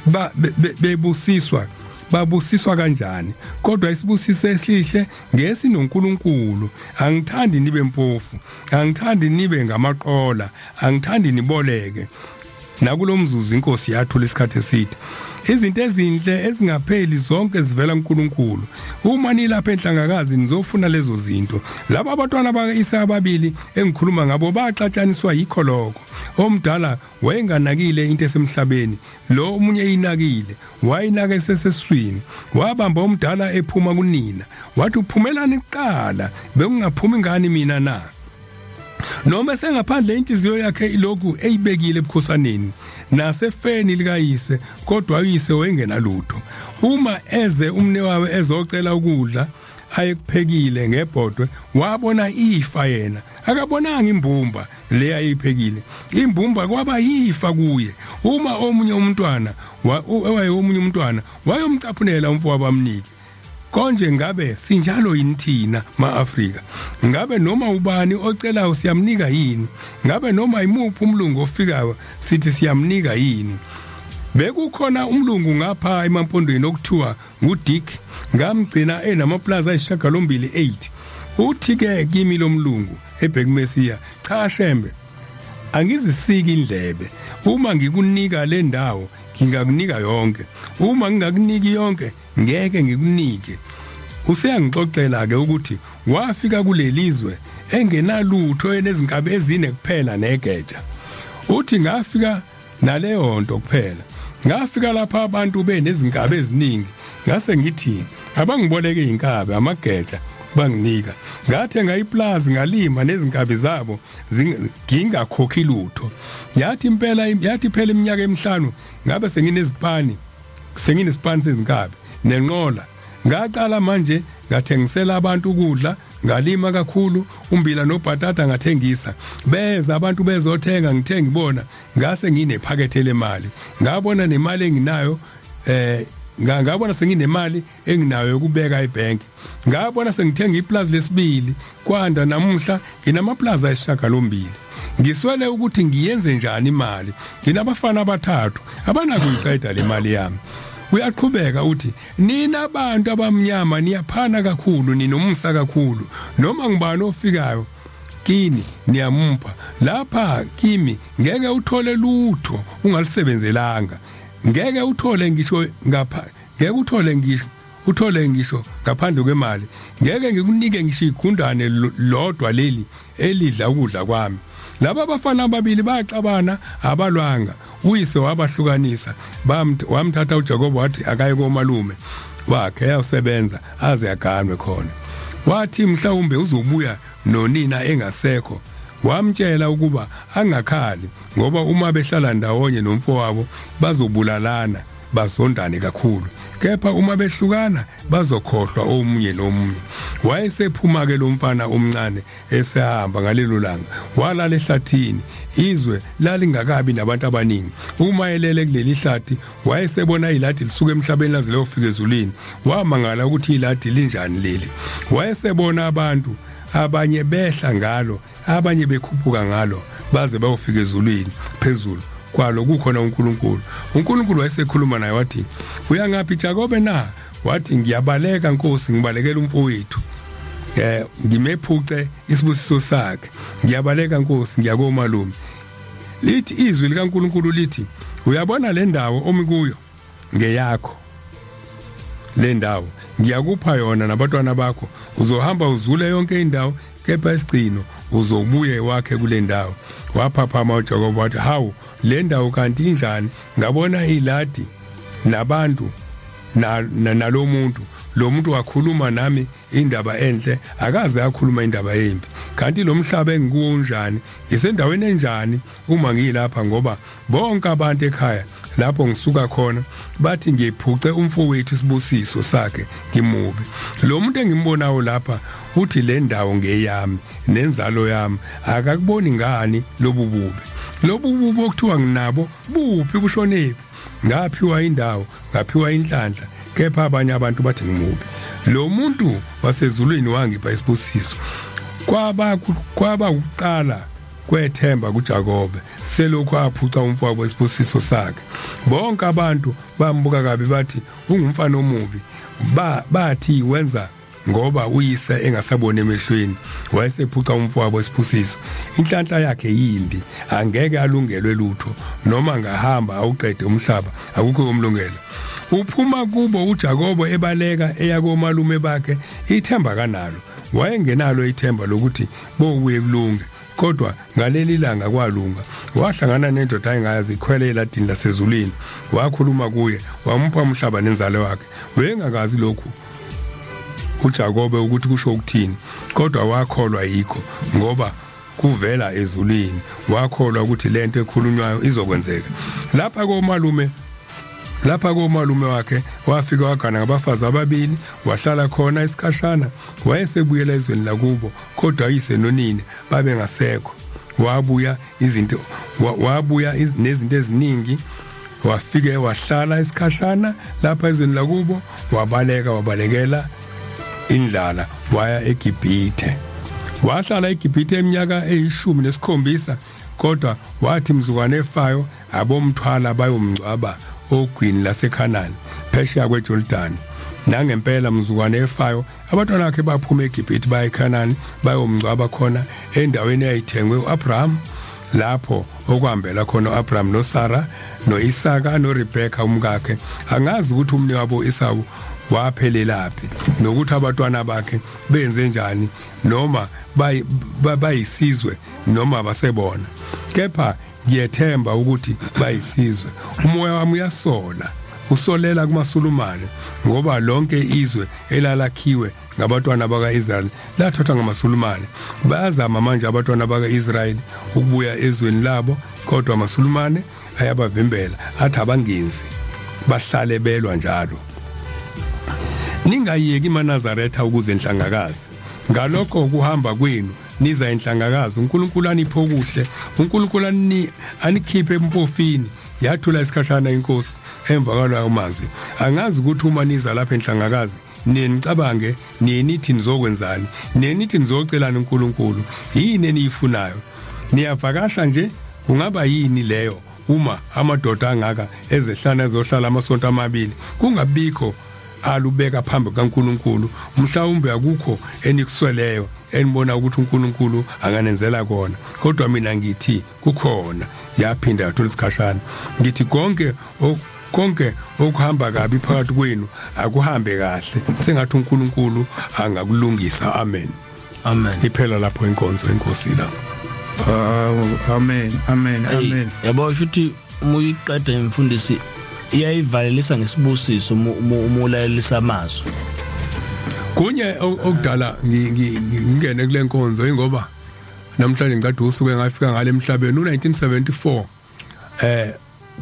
ba bebusiswa. Babusiswa kanjani? Kodwa isibusiso esihle ngesinoNkulunkulu. Angithandi nibe mpofu, angithandi nibe ngamaqola, angithandi niboleke. Nakulomzuzu inkosi yathula isikhathi eside. Izinto ezinhle ezingapheli zonke zivela kuNkulunkulu. Uma nilapha enhlangakazi nizofuna lezo zinto. Laba abantwana baka-Isaka ababili engikhuluma ngabo baxatshaniswa yikho lokho. Omdala wayenganakile into esemhlabeni, lo omunye eyinakile, wayinaka eseseswini. Wabamba omdala ephuma kunina, wathi uphumelani kuqala, bekungaphumi ngani mina na? Noma esengaphandle inhliziyo yakhe ilokhu eyibekile ebukhosaneni nasefeni likayise, kodwa uyise wayengenalutho. Uma eze umnewabo ezocela ukudla ayekuphekile ngebhodwe, wabona ifa yena, akabonanga imbumba le ayiphekile. Imbumba kwaba yifa kuye. Uma omunye umntwana owaye omunye umntwana wayomcaphunela umfowabo amnike. Konje ngabe sinjalo yini thina ma-Afrika? Ngabe noma ubani ocelayo siyamnika yini? Ngabe noma imuphi umlungu ofikayo sithi siyamnika yini? Bekukhona umlungu ngapha emampondweni okuthiwa nguDick, ngamgcina enamaplaza ayisishiyagalombili 8. Uthi ke kimi lo mlungu ebhekimesiya, cha Shembe, angizisiki indlebe. Uma ngikunika le ndawo ngingakunika yonke, uma ngingakuniki yonke ngeke ngikunike. Useyangixoxela ke ukuthi wafika kulelizwe engenalutho, enezinkabi ezine kuphela negeja. Uthi ngafika naleyo nto kuphela. Ngafika lapha abantu benezinkabi eziningi, ngase ngithi abangiboleke izinkabi amageja, banginika. Ngathenga iplazi ngalima nezinkabi zabo ngingakhokhi lutho. Yathi impela yathi phela iminyaka emihlanu ngabe senginezipani, senginesipani sezinkabi nenqola. Ngaqala manje ngathengisela abantu ukudla, ngalima kakhulu umbila nobhatata ngathengisa. Beza abantu bezothenga, ngithe ngibona ngase nginephakethe lemali. Ngabona nemali enginayo, ngabona senginemali enginayo yokubeka ebank. Ngabona sengithenga iplazi lesibili, kwanda namuhla nginamaplazi ayisishiyagalombili. Ngiswele ukuthi ngiyenze njani imali. Nginabafana abathathu abanakuyiqeda le mali yami. Uyaqhubeka uthi nina abantu abamnyama niyaphana kakhulu, ninomusa kakhulu. Noma ngubani ofikayo kini niyamupha. Lapha kimi ngeke uthole lutho ungalisebenzelanga. Ngeke uthole ngisho ngapha, ngeke uthole ngisho uthole ngisho ngaphandle kwemali. Ngeke ngikunike ngisho igundane lodwa leli elidla ukudla kwami. Laba abafana ababili baxabana, abalwanga. Uyise wabahlukanisa, wamthatha uJakobe wathi akaye komalume wakhe eyosebenza aze aganwe khona. Wathi mhlawumbe uzobuya nonina engasekho. Wamtshela ukuba angakhali ngoba uma behlala ndawonye nomfowabo bazobulalana, bazondane kakhulu, kepha uma behlukana bazokhohlwa omunye nomunye. Wayesephuma ke lo mfana omncane esehamba ngalelo langa, walala ehlathini. Izwe lalingakabi nabantu abaningi. Uma elele kuleli hlathi wayesebona iladi lisuka emhlabeni laze liyofika ezulwini. Wamangala ukuthi iladi linjani leli. Wayesebona abantu abanye behla ngalo, abanye bekhuphuka ngalo baze bayofika ezulwini. Phezulu kwalo kukhona uNkulunkulu. uNkulunkulu wayesekhuluma naye wathi, uyangaphi Jakobe na? Wathi ngiyabaleka Nkosi, ngibalekela umfowethu, ngimephuce isibusiso sakhe. Ngiyabaleka Nkosi, ngiyakomalume. Lithi izwi likaNkulunkulu lithi, uyabona le ndawo omi kuyo ngeyakho, le ndawo ngiyakupha yona nabantwana bakho. Uzohamba uzule yonke indawo, kepha isigcino uzobuye wakhe kule ndawo. Waphaphama uJakobe wathi, hawu, le ndawo kanti injani? Ngabona iladi nabantu nalomuntu. Lo muntu wakhuluma nami indaba enhle, akaze akhuluma indaba embi. Kanti lo mhlaba engikuwo unjani? Ngisendaweni enjani uma ngilapha? Ngoba bonke abantu ekhaya lapho ngisuka khona bathi ngiphuce umfowethu isibusiso sakhe, ngimubi. Lo muntu engimbonayo lapha uthi le ndawo ngeyami nenzalo yami. Akakuboni ngani lobu bubi? Lobu bubi okuthiwa nginabo buphi, bushonephi? Ngaphiwa indawo, ngaphiwa inhlanhla, kepha abanye abantu bathi ngimubi. Lo muntu wasezulwini wangipha isibusiso. Kwaba ukuqala kwethemba kuJakobe selokhu aphuca umfowabo isibusiso sakhe. Bonke abantu bambuka kabi bathi ungumfana omubi. Bathi wenza ngoba uyise engasaboni emehlweni, wayesephuca umfowabo isibusiso. Inhlanhla yakhe yimbi, angeke alungelwe lutho, noma angahamba awuqede umhlaba, akukho umlungelo. Uphuma kubo uJakobo ebaleka eya komalume bakhe, ithemba kanalo. Wayengenalo ithemba lokuthi bobuye kulunge, kodwa ngaleli langa kwalunga. Wahlangana nendoda ayingayazi ikhwele eladini lasezulwini, wakhuluma kuye, wamupha umhlaba nenzalo wakhe. Wayengakazi lokhu uJakobe ukuthi kusho ukuthini, kodwa wakholwa yikho ngoba kuvela ezulwini. Wakholwa ukuthi lento ekhulunywayo izokwenzeka. Lapha komalume lapha komalume wakhe wafika wagana ngabafazi ababili, wahlala khona isikhashana, wayesebuyela ezweni lakubo, kodwa uyise nonina babengasekho. Wabuya izinto wabuya nezinto eziningi, wafike wahlala isikhashana lapha ezweni lakubo, wabaleka wabalekela indlala, waya eGibhithe. Wahlala eGibhithe iminyaka eyi-17, kodwa wathi mzukwane efayo abomthwala bayomngcwaba ogwini laseKhanani phesheya kweJordan. Nangempela mzukwane efayo abantwana bakhe baphuma eGibhithe baya eKhanani bayomngcwaba khona endaweni eyayithengwe uAbraham, lapho okuhambela khona uAbraham noSara noIsaka noRebeka umkakhe. Angazi ukuthi umnewabo uEsawu waphelelaphi nokuthi abantwana bakhe benze njani, noma bayisizwe noma basebona, kepha ngiyethemba ukuthi bayisizwe. Umoya wami uyasola, usolela kumaSulumane, ngoba lonke izwe elalakhiwe ngabantwana baka-Israyeli lathathwa ngamaSulumane. Bayazama manje abantwana baka-Israyeli ukubuya ezweni labo, kodwa amaSulumane ayabavimbela, athi abangenzi, bahlale belwa njalo. Ningayeki maNazaretha ukuze enhlangakazi. Ngalokho kuhamba kwenu niza enhlangakazi, uNkulunkulu aniphe okuhle, uNkulunkulu anikhiphe empofini. Yathula isikhashana inkosi emva kwalawo mazwi. Angazi ukuthi uma niza lapha enhlangakazi niye nicabange, niye nithi nizokwenzani, niye nithi nizocelani uNkulunkulu, yini eniyifunayo? Niyavakasha nje, kungaba yini leyo uma amadoda angaka ezehlana ezohlala amasonto amabili kungabikho alubeka phambi kukaNkulunkulu? Mhlawumbe akukho enikusweleyo enibona ukuthi uNkulunkulu anganenzela kona, kodwa mina ngithi kukhona. Yaphinda yathola isikhashana. Ngithi konke konke okuhamba kabi phakathi kwenu akuhambe kahle, sengathi uNkulunkulu angakulungisa. Amen. Amen. Iphela lapho inkonzo inkosi la. Amen, amen, amen. Yabo shuthi uma uyiqeda imfundisi iyayivalelisa ngesibusiso uma ulalelisa amazwi. Kunye okudala ngingene kule nkonzo ingoba namhlanje ngicada usuku engafika ngale emhlabeni u1974,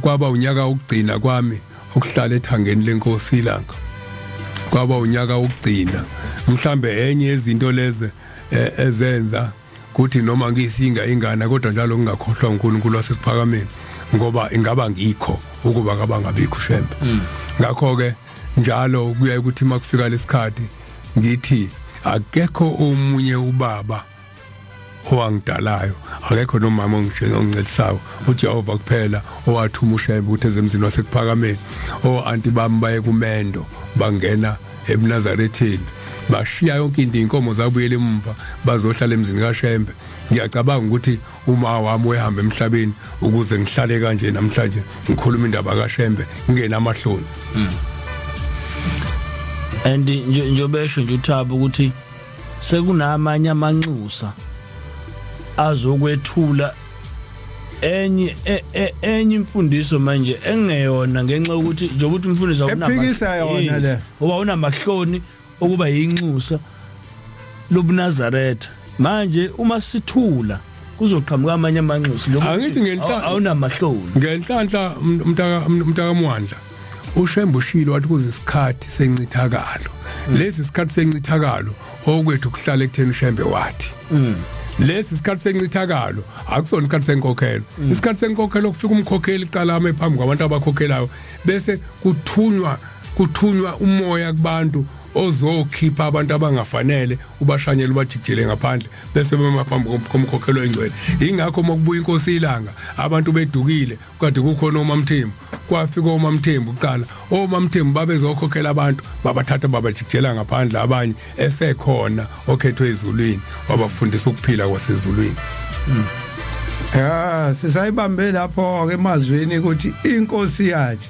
kwaba unyaka wokugcina kwami ukuhlala ethangeni lenkosi ilanga. Kwaba unyaka wokugcina. Mhlambe enye yezinto lezi ezenza kuthi noma ngisinga ingane, kodwa njalo ngingakhohlwa uNkulunkulu wasekuphakameni, ngoba ingaba ngikho ukuba kabangabikho uShembe. Ngakho ke njalo kuya ukuthi makufika lesikhathi ngithi akekho omunye ubaba owangidalayo, akekho nomama ongincedisayo, uJehova kuphela owathuma uShembe ukuthi ezemzini wasekuphakameni. O-anti bami baye kumendo, bangena ebuNazaretheni, bashiya yonke into, inkomo zabuyela emuva, bazohlala emzini kaShembe. Ngiyacabanga ukuthi uma wami wehamba emhlabeni ukuze ngihlale kanje namhlanje ngikhuluma indaba kaShembe ngingenamahloni. And njengoba esho nje uThabo ukuthi sekunamanye amanxusa azokwethula enye enye imfundiso manje engeyona, ngenxa yokuthi njengoba uthi umfundisi Ephikisa yona le. Ngoba unamahloni okuba yinxusa lobuNazaretha. Manje uma sithula kuzoqhamuka amanye amanxusa. Angithi awunamahloni. Ngenhlanhla mntaka Mwandla, uShembe ushilo wathi kuze isikhathi sencithakalo. Lesi sikhathi sencithakalo okwethu kuhlala ekutheni uShembe wathi lesi sikhathi sencithakalo akusona isikhathi senkokhelo. Isikhathi senkokhelo kufika umkhokheli iqala ame phambi kwabantu abakhokhelayo, bese kuthunywa umoya kubantu. Ozokhipha abantu abangafanele, ubashanyele, ubajikijele ngaphandle, bese bema phambi komkhokhelo engcwele. Ingakho mokubuya inkosi ilanga abantu bedukile, kade kukhona oMamthembu. Kwafika oMamthembu kuqala, oMamthembu babezokhokhela abantu, babathatha babajikijela ngaphandle abanye, esekhona okhethwe ezulwini wabafundisa ukuphila kwasezulwini. Ya, sisayibambe lapho ke emazwini ukuthi inkosi yathi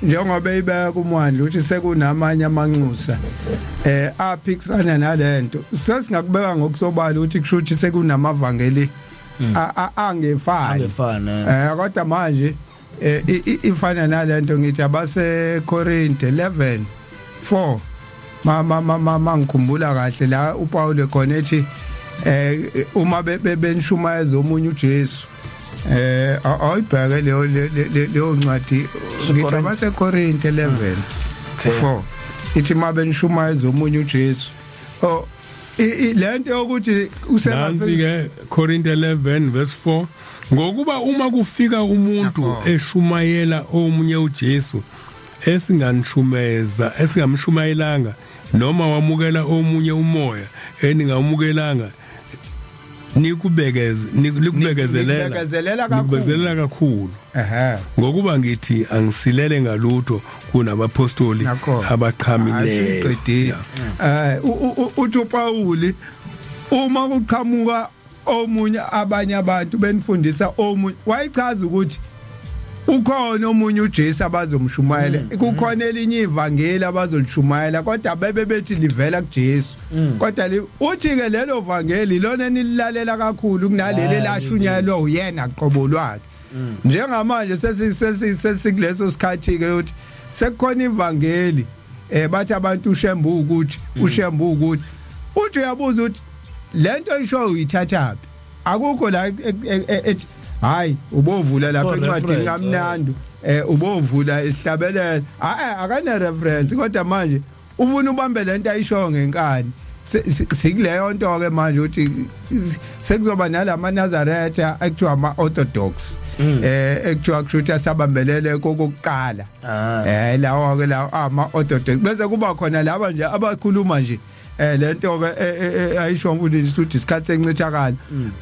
njengoba ibeka umwandla ukuthi sekunamanye amanxusa aphikisana nalento, sesingakubeka ngokusobala ukuthi kusho ukuthi sekunamavangeli angefani. Angefani. Kodwa manje ifana nalento, ngithi abase Korinte 11:4, ma ma ma ma ngikhumbula kahle la uPaul khona ethi uma benishumayeza omunye uJesu. Ayibheke leyo ncwadi, ngithi abase Korinte 11 4, ithi ma benishumayeza omunye uJesu. Oh, lento yokuthi Nansi ke, Korinte 11 verse 4: ngokuba uma kufika umuntu eshumayela omunye uJesu esinganishumeza esingamshumayelanga, noma wamukela omunye umoya eningamukelanga, nikubekeze nikubekezelela. Nikubekezelela kakhulu. Nikubekezelela kakhulu. Ngokuba ngithi angisilele ngalutho kunabapostoli abaqhamileyo. Asiqedile. Uthi uPauli uma kuqhamuka omunye, abanye abantu benifundisa omunye, wayichaza ukuthi ukhona omunye uJesu abazomshumayela, kukhona elinye ivangeli abazolishumayela, kodwa bebe bethi livela kuJesu. Kodwa uthi ke lelo vangeli lona enililalela kakhulu kunaleli elashunyayelwa uyena qobo lwakhe. Njengamanje sesi sesikuleso sikhathi ke ukuthi sekukhona ivangeli bathi abantu ushembu ukuthi ushembu ukuthi, uthi uyabuza ukuthi lento isho uyithathaphi? Akukho la ethi hayi, ubovula lapha encwadini kamnandi, ubovula isihlabelelo. Hayi, akana reference, kodwa manje ufuna ubambe lento ayisho ngenkani. Sikuleyo nto ke manje ukuthi sekuzoba nalama Nazaretha ekuthiwa ama Orthodox, ekuthiwa kushuthi asabambelele kokuqala. Lawo ke lawo ama Orthodox, bese kuba khona laba nje abakhuluma nje lento ke ayisho umfundisi ukuthi isikhathi sencithakalo,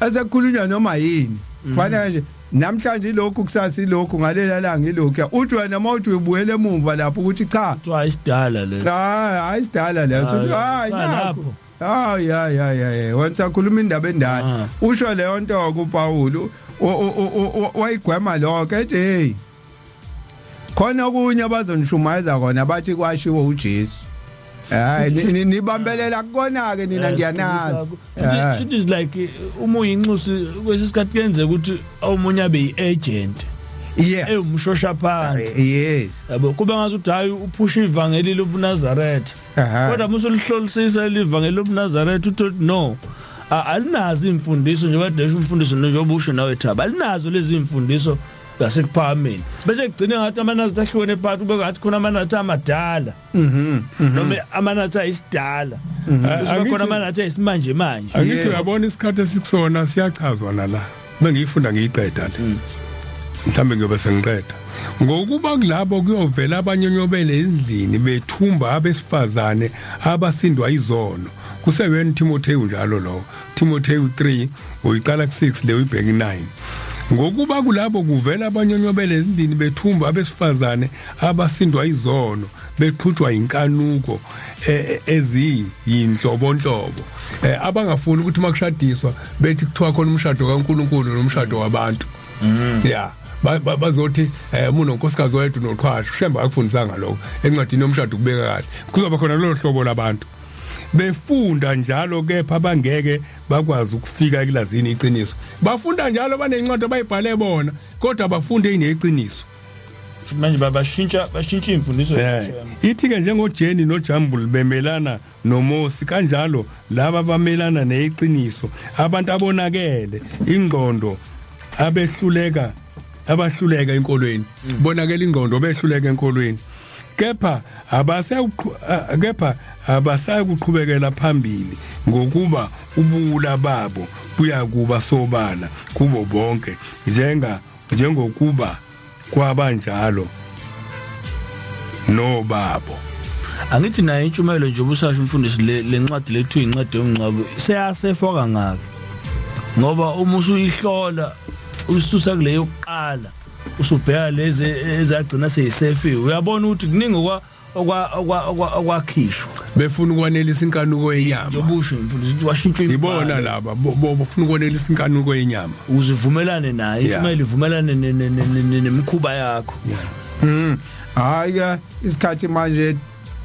esekukhulunywa noma yini. Kufanele nje namhlanje ilokhu, kusasa ilokhu, ngalela langa ilokhu. Uthi wena mawuthi uyibuyele emumva lapho ukuthi cha, Kuthiwa isidala leso. Hayi, hayi, sidala leso. Hayi, nakho. Hayi, hayi, hayi, hayi, wena sakhuluma indaba endala. Usho leyo nto kuPaul, wayigwema lokho, ethi hey, khona okunye abazonishumayeza kona bathi kwashiwo uJesu. Hayi, nibambelela kukona ke nina, ngiyanazi. It is like uma uyinxusi kwesikhathi kuyenzeka ukuthi omunye abe yi-agent, ewumshosha phansi. Yabo, kuba ngathi uthi hayi, uphusha ivangeli lobuNazaretha, kodwa musulihlolisisa ilivangeli lobuNazaretha uthi no, alinazo imfundiso njengoba desho umfundiso, njengoba usho nawe Thaba, alinazo lezi imfundiso zasekuphakameni. Bese kugcine ngathi amanazaretha ahlukene phakathi, kube ngathi khona amanazaretha amadala noma amanazaretha ayisidala, bese khona amanazaretha ayisimanje manje. Angithi uyabona isikhathi esikusona siyachazwa nala bengiyifunda ngiyiqeda le, mhlambe ngiyobe sengiqeda. Ngokuba kulabo kuyovela abanyonyobele endlini, bethumba abesifazane abasindwa izono. Kusewena Timotheo njalo lo Timotheo 3, uyiqala ku6 le uyibheka 9. Ngokuba kulabo kuvela abanyonyobele ezindlini, bethumba abesifazane abasindwa izono, beqhutshwa inkanuko eziyinhlobonhlobo, abangafuni ukuthi makushadiswa bethi kuthiwa khona umshado kaNkuluNkulu nomshado wabantu. Yeah, bazothi uma unonkosikazi oyedwa unoqhwasha. Ushemba akufundisanga lokho encwadini yomshado, kubeka kahle. Kuzoba khona lolo hlobo labantu befunda njalo, kepha bangeke bakwazi ukufika ekulazini iqiniso. Bafunda njalo, banencwadi abayibhale bona, kodwa bafunde ineqiniso. Manje bashintsha imfundiso. Ithi ke njengoJeni noJambul bemelana noMosi, kanjalo laba bamelana neqiniso, abantu abonakele ingqondo, abehluleka, abahluleka enkolweni, bonakele ingqondo, behluleka enkolweni, kepha abasakuqhubekela phambili, ngokuba ubuwula babo buyakuba sobala kubo bonke, njengokuba kwabanjalo nobabo. Angithi naye intshumayelo nje ubusasho umfundisi, le ncwadi lethu, incwadi yomngcwabo, seyasefwa kangaka, ngoba uma usuyihlola ususa kule yokuqala, usubheka lezi ezagcina seyisefiwe, uyabona ukuthi kuningi okwakhishwa. Befuna ukwanelisa inkanuko yenyama. Njobusho mfundisi ukuthi washintsha. Ibona laba bofuna ukwanelisa inkanuko yenyama. Ukuze uvumelane naye, intshumayelo ivumelane nemikhuba yakho. Hayi ke, isikhathi manje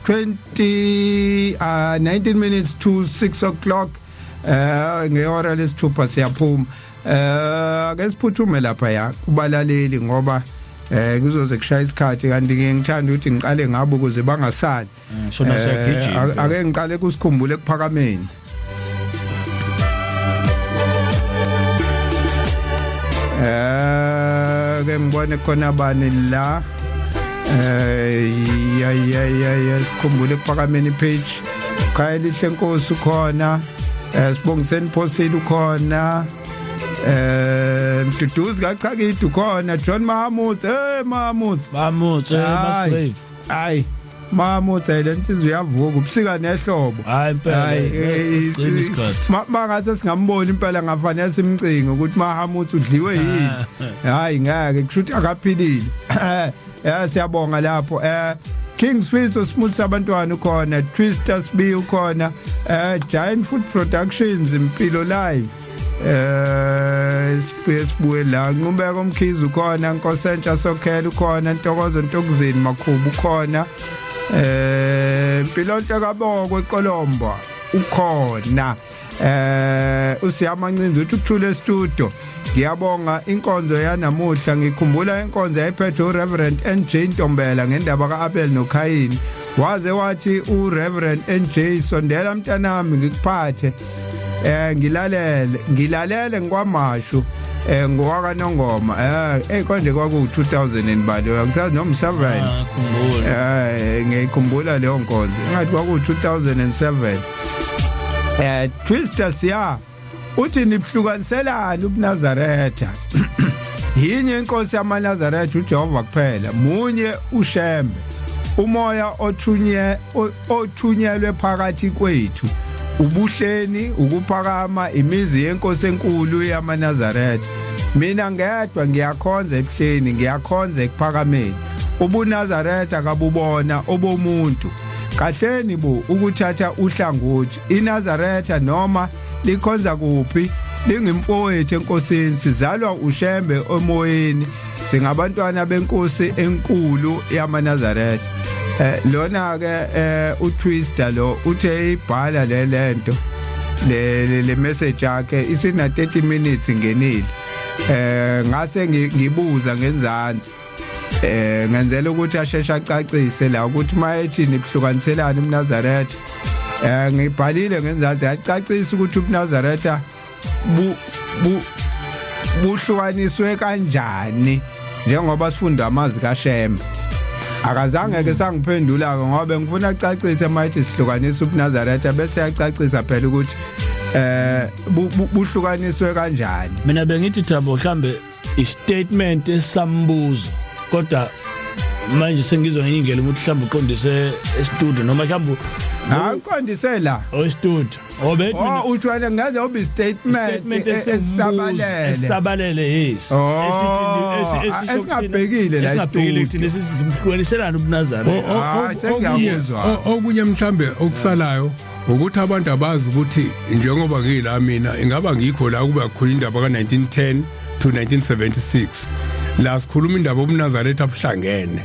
20 19 minutes to 6 o'clock, ngehora lesithupha siyaphuma. Ake siphuthume lapha ya kubalaleli, ngoba kuzoze kushaya isikhathi, kanti ngiye ngithanda ukuthi ngiqale ngabo ukuze bangasali. Sona siyagijima. Ake ngiqale kusikhumbule ekuphakameni. Ke ngibone khona bani la. Ya ya ya ya, sikhumbule ekuphakameni page. Khaya lihle Nkosi khona. Sibongiseni Phosile ukhona. Mduduzi kaChakidi ukhona, John Mahamud, Mahamud. Mahamud, Musgrave. Hayi. Mahamud, le nsizwa uyavuka ubusika nehlobo. Hayi impela. Hayi, Gcina isikhathi. Mangase singamboni impela, ngafanele simcinge ukuthi Mahamud udliwe yini. Hayi ngeke, kusho ukuthi akaphilile. Siyabonga lapho. Kings Fiso Smooth abantwana ukhona, Twister Sbi ukhona, Giant Food Productions, Impilo Live. Sibuye sibuye la, Nqubeko Mkhize ukhona, Nkosentsha Sokhela ukhona, Ntokozo Ntokuzini Makhubu ukhona. Mpilonhle kaBoko eQolombo ukhona. Usiyama Ncinzi uthi ukuthula studio. Ngiyabonga inkonzo yanamuhla, ngikhumbula inkonzo yayiphethwe uReverend NJ Ntombela ngendaba kaAbel noKhayini. Waze wathi uReverend NJ, "Sondela mntanami ngikuphathe." Ngilalele, ngilalele ngikwamashu, ngowaka Nongoma. Konje kwaku 2000 and bani, angisazi noma 7. Ah, khumbula. Ngiyikhumbula leyo nkonzo. Ngathi kwaku 2007. Twister siya uthi nibhlukaniselani ubuNazaretha? Yinye inkosi yamaNazaretha, uJehova kuphela, munye uShembe. Umoya othunyelwe phakathi kwethu, ubuhleni, ukuphakama, imizi yenkosi enkulu yamaNazaretha. Mina ngedwa ngiyakhonza ebuhleni, ngiyakhonza ekuphakameni. UbuNazaretha kabubona obomuntu. Kahleni bo ukuthatha uhlangothi. INazaretha noma likhonza kuphi, lingimfowethu enkosini. Sizalwa uShembe emoyeni, singabantwana benkosi enkulu yamaNazaretha. Lona ke uTwister lo uthe ibhala le lento, le message yakhe isina 30 minutes ngenile. Ngase ngibuza ngenzansi, ngenzela ukuthi asheshe acacise la ukuthi mayethi nibhlukaniselana umNazaretha. Ngibhalile ngenzansi, yacacisa ukuthi ubuNazaretha bu bu buhlukaniswe kanjani njengoba sifunda amazi kaShembe. Akazange ke sangiphendula ke, ngoba ngifuna acacise mayithi sihlukanisa ubuNazaretha, bese yacacisa phela ukuthi buhlukaniswe kanjani. Mina bengithi, Thabo, mhlambe istatement esambuzo, kodwa manje sengizwa ngenye indlela ukuthi mhlawumbe uqondise e-studio noma mhlawumbe Hayi, uqondise la. O studio obethi. Oh, uthi wena ngaze ube statement statement esisabalele. Esisabalele, yes. Oh, Esithi esisho esingabhekile la esingabhekile e-studio. kuthina, esisimhlukaniselana ubuNazaretha. Ah, sengiyakuzwa. Okunye mhlambe okusalayo ukuthi abantu abazi ukuthi njengoba ngila mina, ingaba ngikho la kuba khona indaba ka1910 to 1976, la sikhuluma indaba obuNazaretha buhlangene.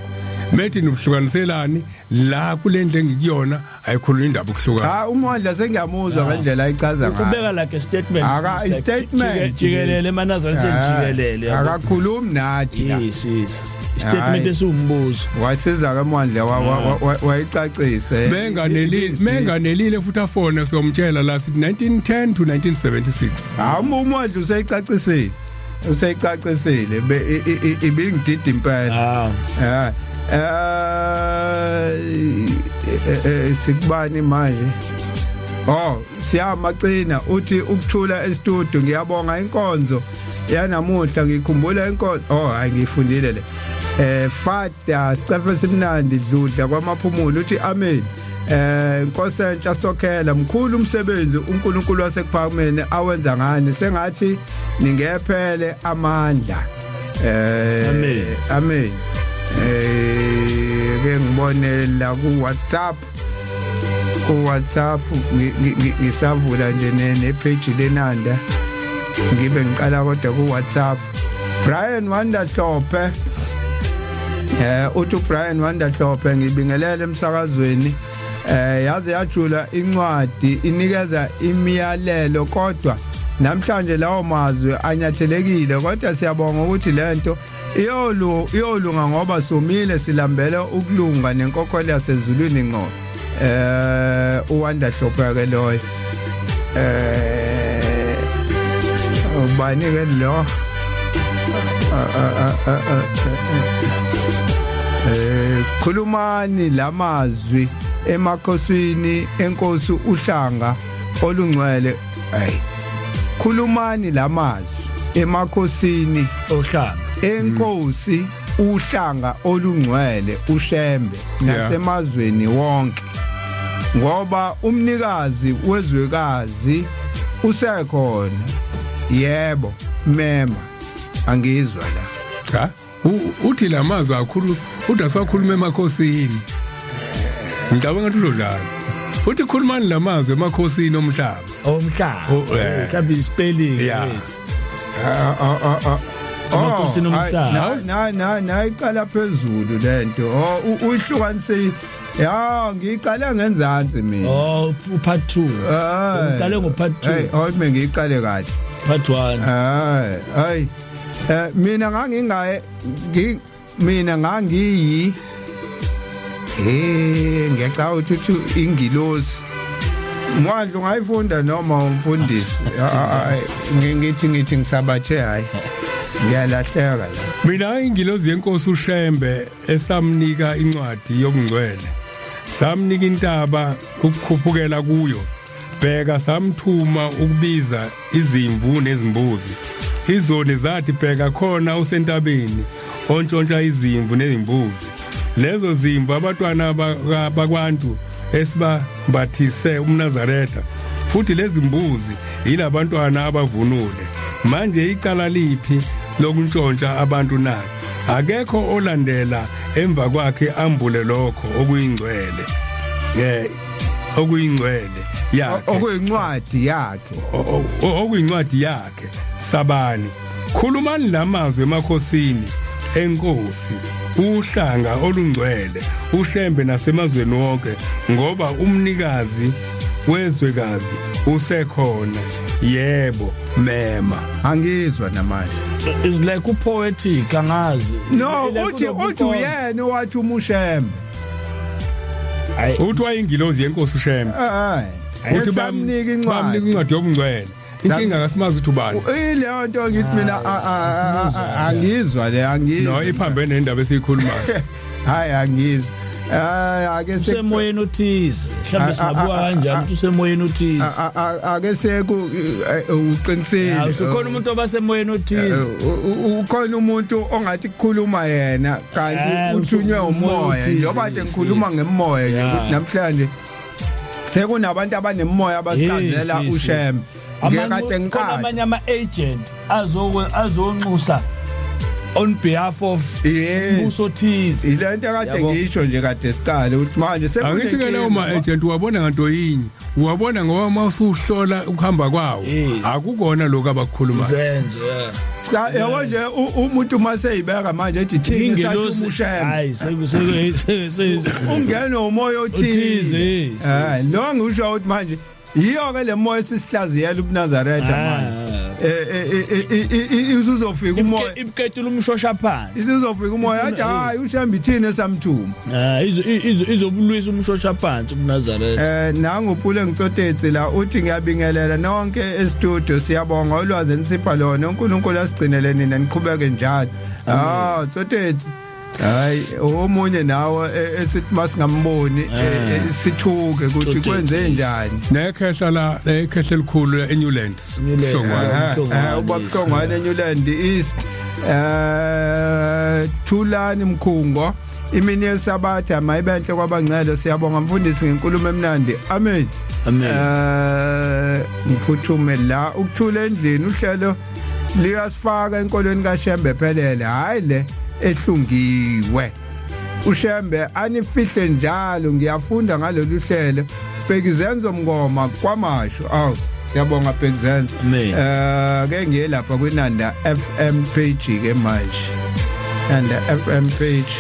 Methi nibuhlukaniselani la kule ndle engikuyona, ayikhuluma indaba ukuhlukana. Cha, umondla sengiyamuzwa ngendlela ayichaza ngayo. Ubeka like a statement. Aka- Like, i-statement. jikelele emaNazaretha jikelele, yabo. Akakhulumi nathi la. Yes, statement Hayi. esiwumbuzo. Wasiza ke Mwandla, wayicacise. Menganelile futhi afone, siyomtshela la sithi 1910 to 1976. Hayi, uMwandla useyicacisile, useyicacisile. Ibingidida impela. Ah. Sikubani manje? Oh, siyamacina uthi ukuthula e-studio, ngiyabonga inkonzo yanamuhla, ngikhumbula inkonzo. Oh, hayi, ngifundile le. Fada sicefe simnandi dludla kwamaphumulo uthi amen. Nkosi entsha sokhela, mkhulu umsebenzi uNkulunkulu wasekuphakameni awenza ngani, sengathi ningephele amandla. Amen. Amen. Ke ngibone la ku WhatsApp, ku WhatsApp ngisavula nje ne page lenanda, ngibe ngiqala kodwa ku WhatsApp. Brian Wanda Hlophe, uthi Brian Wanda Hlophe, ngibingelele emsakazweni. Yaze yajula incwadi, inikeza imiyalelo, kodwa namhlanje lawo mazwi anyathelekile. Kodwa siyabonga ukuthi lento iyolunga ngoba somile, silambele ukulunga nenkokhelo yasezulwini ngqo. uWanda Hlophe ke loyo. Ubani ke lo? Khulumani lamazwi emakhosini enkosi uhlanga olungcwele. Ay, khulumani lamazwi emakhosini ohlanga enkosi uhlanga olungcwele uShembe nasemazweni wonke, ngoba umnikazi wezwekazi usekhona. Yebo, mema. Angizwa la. Cha, uthi lamazwi akhulu, uthi asakhuluma emakhosini. Ngicabanga ukuthi uzodlala. Uthi khulumani lamazwi emakhosini omhlaba. Omhlaba. Oh. Mhlawumbe i-spelling. Yes. Ah, ah, ah, ah. Emakhosini omhlaba. Na na na na, iqala phezulu lento. Oh, uyihlukanise. Ya, ngiyiqale ngenzansi mina. Oh, part 2. Uqale ngo part 2. Hey, awuthi ngiyiqale kahle. Part 1. Hayi, hayi. Mina ngangingaye mina ngangiyi ngiyacabanga ukuthi uthi ingilosi. Mwadla ungayifunda noma umfundisi. Ngithi ngisabathe, hayi. Ngiyalahleka la. Mina ingilozi yenkosi uShembe esamnika incwadi yobungcwele, samnika intaba ukukhuphukela kuyo. Bheka, samthuma ukubiza izimvu nezimbuzi. Izoni zathi, bheka khona usentabeni ontshontsha izimvu nezimbuzi. Lezo zimvu abatwana bakwantu esibambathise umNazaretha, futhi lezi mbuzi yilabantwana abavunule. Manje icala liphi lokuntshontsha abantu na? Akekho olandela emva kwakhe ambule lokho okuyingcwele, okuyingcwele yakhe, okuyincwadi yakhe. Okuyincwadi yakhe. Sabani, khulumani lamazwi emakhosini enkosi uhlanga olungcwele uShembe nasemazweni wonke, ngoba umnikazi wezwekazi usekhona. Yebo, mema. Angizwa namanje. Is like upoetic, angazi. No, Like uthi uyena wathi umuShembe. Hayi. Uthi wayingilozi yenkosi uShembe. Eh. Uthi bamnika incwadi. Bamnika incwadi yobungcwele. Inkinga kasimazi ukuthi ubani. Ileyo nto ngithi mina angizwa le, angizwa. No, iphambene nendaba esiyikhulumayo. Hayi, angizwa. Hayi, ake usemoyeni othize, mhlawumbe singabuka kanjani ukuthi usemoyeni othize. Ake seku uqinisile. Usukhona umuntu obasemoyeni othize. Ukhona umuntu ongathi kukhuluma yena kanti uthunywe umoya, njengoba nje ngikhuluma ngemoya nje ukuthi namhlanje sekunabantu abanemoya abasihlanzela uShembe. Ngekade ngiqala amanye ama-agent azonxusa on behalf of umbuso thize. Ile nto kade ngisho nje kade siqale ukuthi manje Angithi ke lawo ma-agent uwabona nganto yinye, uwabona ngoba uma usuhlola ukuhamba kwawo akukona lokhu abakukhulumayo. Zenzo, yeah. Cha, yabo nje umuntu maseyibeka manje ethi thini sathi umuShembe. Hayi, ungene umoya othize. Lo ngisho ukuthi manje yiyo ke le moya esisihlaziyela ubuNazaretha manje. Isuzofika umoya ibuketula umshosha phansi. Isuzofika umoya athi hayi, uShembe ithini esamthuma. Izobulwisa umshosha phansi ubuNazaretha. Nangu uPule Ngitsotetse la, uthi ngiyabingelela nonke e-studio, siyabonga ulwazi enisipha lona, uNkulunkulu asigcinele nina, niqhubeke njalo. Tsotetse, hayi, omunye nawe esithi masingamboni sithuke ukuthi kwenze njani. Nekhehla la, ekhehla elikhulu eNewland. Hlongwane, ubaba Hlongwane eNewland East. Thulani Mkhungo, imini yesabatha mayibenhle kwabangcele. Siyabonga mfundisi ngenkulumo emnandi. Amen. Amen. Ngiphuthume la ukuthula endlini, uhlelo liyasifaka enkolweni kaShembe phelele, hayi le ehlungiwe. uShembe anifihle njalo, ngiyafunda ngalolu hlelo. Bhekizenzo Mngoma kwamasho. Awu, siyabonga Bhekizenzo. Amen. Ke ngiye lapha kwinanda FM page ke manje, Nanda FM page.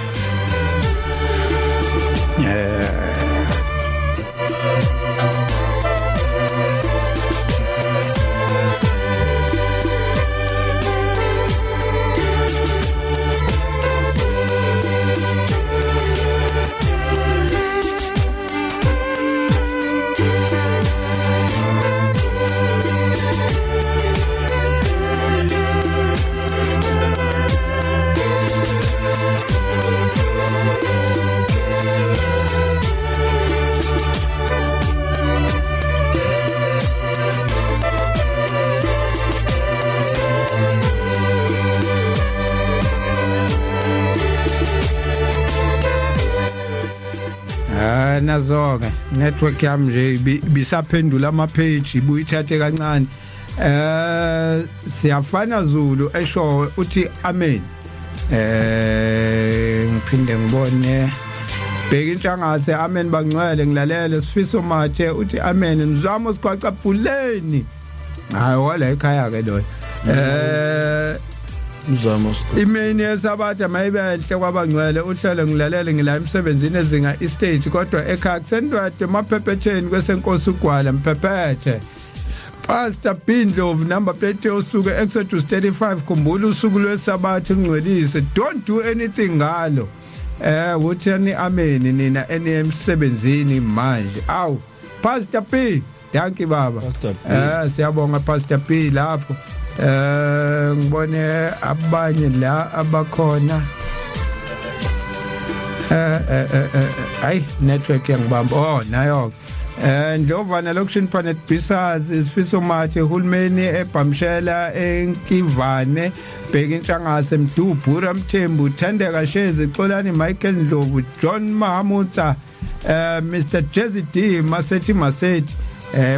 Ah, nazo-ke network yami nje ibisaphendula ama-page, ibuye ithathe kancane. Siyafana Zulu esho uthi amen. Ngiphinde ngibone Bheka Intshangase, amen bangcwele, ngilalele. Sifiso Mathe uthi amen. Mzamo Sigwacabhuleni, hayi wala ekhaya ke loyo. Mzamo. Imini yesabatha mayibenhle kwabangcwele, uhlelo ngilalele ngila emsebenzini ezinga istage, kodwa ekhaya kusendwede emaphephetheni kwesenkosi ugwala mphephethe. Pastor Bindlovu, number plate yosuku Exodus 35, khumbula usuku lwesabatha ungcwelise, don't do anything ngalo. Utheni amen nina eniyemsebenzini manje. Aw, Pastor P, dankie baba. Pastor P. Siyabonga Pastor P lapho. Ngibone abanye la abakhona. Ay, network yangibamba. Oh, nayo. Ndlovana Lokshin Planet Bisas, Isifiso Mathe, uhulumeni ebhamshela enkivane, Bheka Intshangase, Mdubhura Mthembu, Thandeka Shezi, Xolani Michael Ndlovu, John Mahamutsa, Mr Jazzy D, Masethi Masethi,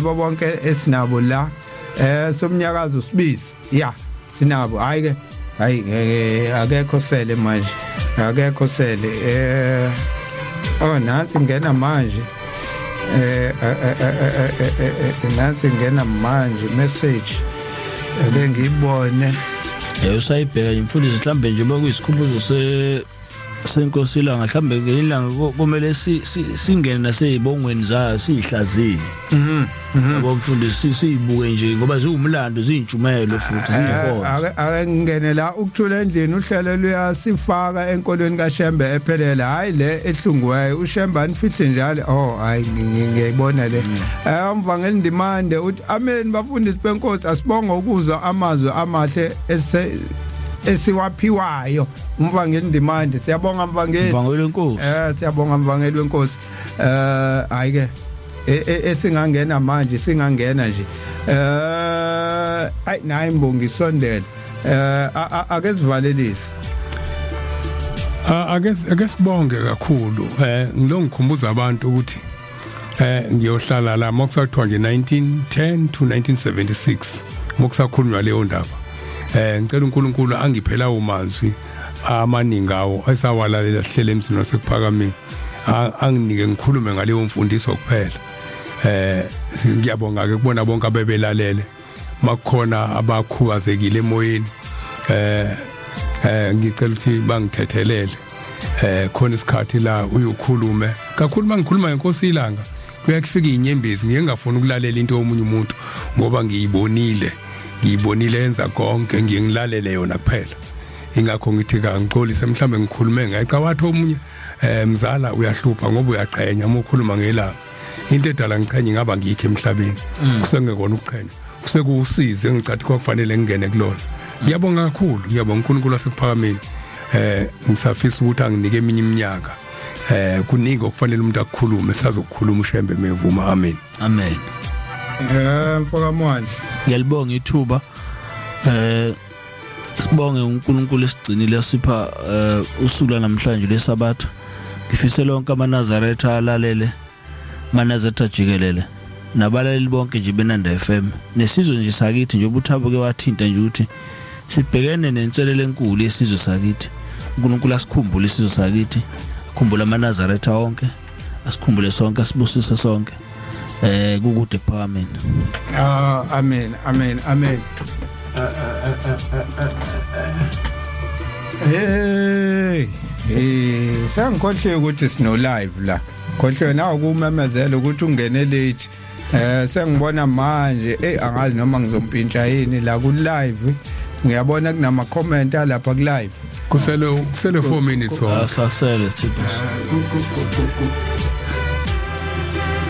bonke esinabo la. Somnyakazo Sibisi. Yeah, sinabo. Hayi ke, hayi akekho sele manje. Akekho sele. Oh, nansi ngena manje. Nansi ngena manje message. Ake ngibone. Usayibheka nje mfundisi, mhlambe nje bekuyisikhumbuzo se senkosi ilanga, mhlambe ngelinye ilanga kumele singene naseyibongweni zayo siyihlaziye. Yabo mfundisi, siyibuke nje ngoba ziwumlando, ziyintshumayelo futhi ziyinkonzo. Ake ngene la ukuthula endlini, uhlelo luyasifaka enkolweni kaShembe ephelele, hayi le ehlungiweyo. uShembe anifihle njalo. Oh, hayi, ngiyayibona le. Umvangeli Ndimande uthi amen bafundisi benkosi, asibonga ukuzwa amazwi amahle esiwaphiwayo. Umvangeli Ndimande, siyabonga mvangeli. Mvangeli wenkosi. Siyabonga mvangeli wenkosi. Hayi ke, esingangena manje, singangena nje. Ayi, nayi imbongi isondele. Ake sivalelise. Ake sibonge kakhulu. Ngilo ngikhumbuza abantu ukuthi ngiyohlala la mokusathiwa nje 1910 to 1976 mokusakhulunywa leyo ndaba. Ngicela uNkulunkulu angiphe lawo mazwi amaningi awo esawalalela sihlele emzini wasekuphakameni, anginike ngikhulume ngaleyo mfundiso kuphela. Ngiyabonga ke kubona bonke abebelalele. Makukhona abakhubazekile emoyeni, ngicela ukuthi bangithethelele. Khona isikhathi la uyokhulume kakhulu, mangikhuluma ngenkosi ilanga kuyakufika inyembezi, ngiye ngafuna ukulalela into yomunye umuntu ngoba ngiyibonile yenza konke, ngiye ngilalele yona kuphela. Ingakho ngithi kangixolise mhlambe ngikhulume ngeca wathi omunye mzala uyahlupha ngoba uyachenya uma ukhuluma ngelanga. Into edala ngichenya ingaba ngikho emhlabeni, kusengekona ukuchenya, kusekuwusizi engicathi kwakufanele ngingene kulona. Ngiyabonga kakhulu, ngiyabonga uNkulunkulu wasekuphakameni. Ngisafisa ukuthi anginike eminye iminyaka. Kuningi okufanele umuntu akukhulume, sisazokukhuluma uShembe mevuma. Amen. Amen. Mfoka Mwandla. Ngiyalibonga ithuba. Sibonge uNkulunkulu esigcinile asipha usuku namhlanje leSabatha. Ngifisela wonke amaNazaretha alalele, amaNazaretha jikelele, nabalaleli bonke nje beNanda FM, nesizwe nje sakithi, nje ubuthabo ke wathinta nje ukuthi sibhekene nenselelo enkulu yesizwe sakithi. uNkulunkulu asikhumbule isizwe sakithi, akhumbule amaNazaretha wonke, asikhumbule sonke, asibusise sonke. Kukude ekuphakameni. Ah, amen, amen, amen. Hey, hey, sengikhohliwe ukuthi sino live la. Khohliwe nawe ukumemezela ukuthi ungene late. Sengibona manje, hey, angazi noma ngizompintsha yini la ku live. Ngiyabona kunama comment alapha ku live. Kusele 4 minutes wonke. Asasele thipho.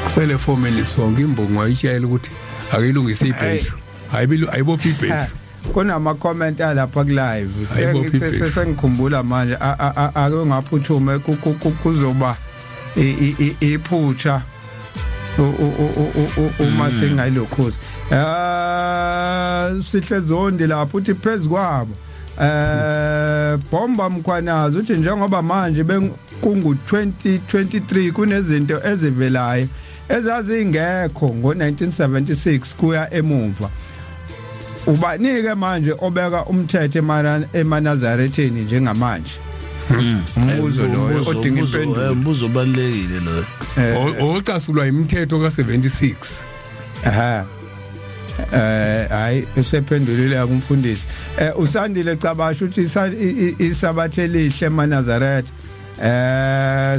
Kusele 4 minutes wonke. Imbongi wayitshela ukuthi akuyilungise ibheshu. Ayibilu ayibophi ibheshu. Kunama comment alapha ku live. Ayibophi ibheshu. Sengikhumbula manje, ake ngaphuthume, kuzoba iphutha uma singayilokhuza. Sihle Zondi lapho uthi phezukwabo. Bomba Mkhwanazi uthi njengoba manje benkungu 2023 kunezinto ezivelayo ezazingekho ngo1976 kuya emumva. Ubanike manje obeka umthetho emaNazaretheni njengamanje? Umbuzo loyo odinga impendulo. Umbuzo obalekile loyo. Ocasulwa imithetho ka76. Aha. Hayi, usephendulile kumfundisi. Usandile Cabasha uthi isabathe elihle emaNazaretha.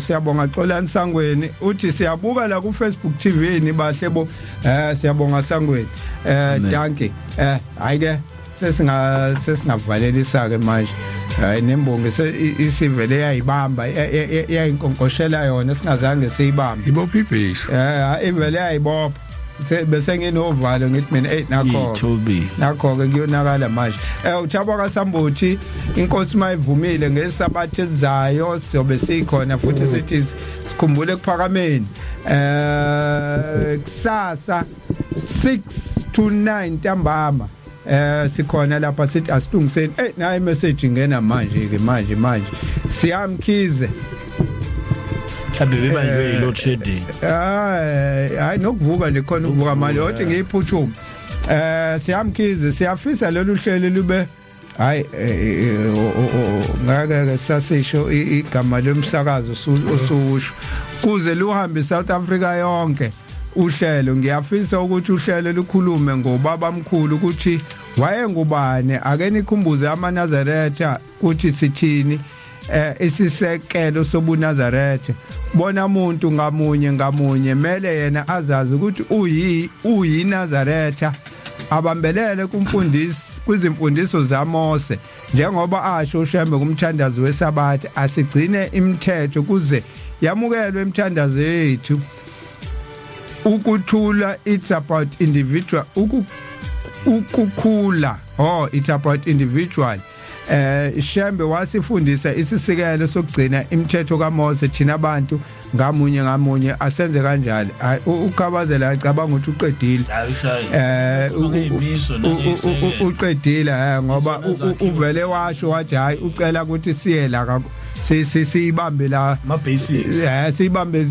Siyabonga. Xolani Sangweni uthi siyabuka la ku Facebook TV ni bahle bo. Siyabonga Sangweni. Dankie. Hayi ke, sesingavalelisa ke manje. Hayi, nembongi isivele yayibamba, yayinkonkoshela yona singazange siyibambe. Ibophi ibheshu. Ivele yayibopha. Bese nginovalo ngithi mina, hey, nakho Ithobile. Nakho ke kuyonakala manje. Uthabo kaSambuthi, inkosi mayivumile ngesabatha ezayo siyobe sikhona futhi. Sithi sikhumbule ekuphakameni kusasa 6 to 9 ntambama, sikhona lapha. Sithi asilungiseni. Nayi message ingena manje ke, manje manje, siyamkhize. Mhlawumbe bebanjwe i-load shedding. Hayi hayi, nokuvuka nje khona, ukuvuka manje othi ngiyiphuthume. Siyamkhize, siyafisa lolu hlelo lube, hayi, ngeke ke sasisho igama lomsakazo osukusho, kuze luhambe South Africa yonke uhlelo. Ngiyafisa ukuthi uhlelo lukhulume ngobaba mkhulu, ukuthi wayengubani. Ake nikhumbuze amaNazaretha ukuthi sithini isisekelo sobuNazaretha. Bona umuntu ngamunye ngamunye mele yena azazi ukuthi uyi uyiNazaretha, abambelele kumfundisi, kwizimfundiso zaMose, njengoba asho uShembe kumthandazo weSabatha, asigcine imithetho kuze yamukelwe imithandazo yethu. Ukuthula, it's about individual, ukukhula, oh, it's about individual. Shembe wasifundisa isisikelo sokugcina imithetho kaMose. Thina abantu ngamunye ngamunye asenze kanjalo. Ukhabazela acabanga ukuthi uqedile. Uqedile ngoba uvele washo wathi hayi, ucela ukuthi siye la siyibambe la ama basics. Siyibambe,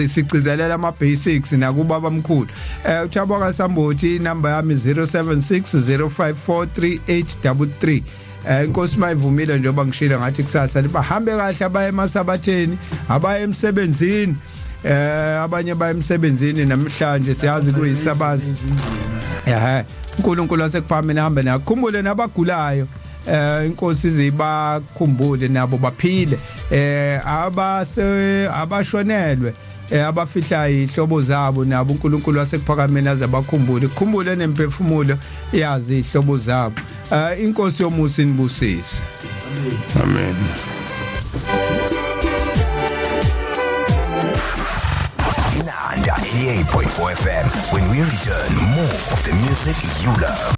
sigcizelela ama basics nakubaba mkhulu. Uthabo kaSambothi, inamba yami 0760543833. Inkosi mayivumile, njengoba ngishilo ngathi kusasa, bahambe kahle abaye emasabatheni, abaye emsebenzini. Abanye baye emsebenzini namhlanje, siyazi kuyisabatha. uNkulunkulu wasekuphameni hambe nakhumbule nabagulayo. Inkosi izibakhumbule nabo baphile. Abase abashonelwe, abafihla ihlobo zabo, nabo uNkulunkulu wasekuphakameni aze bakhumbule, khumbule nemphefumulo yazi ihlobo zabo. Inkosi yomusa inibusise. Amen. Inanda 88.4 FM. When we return, more of the music you love.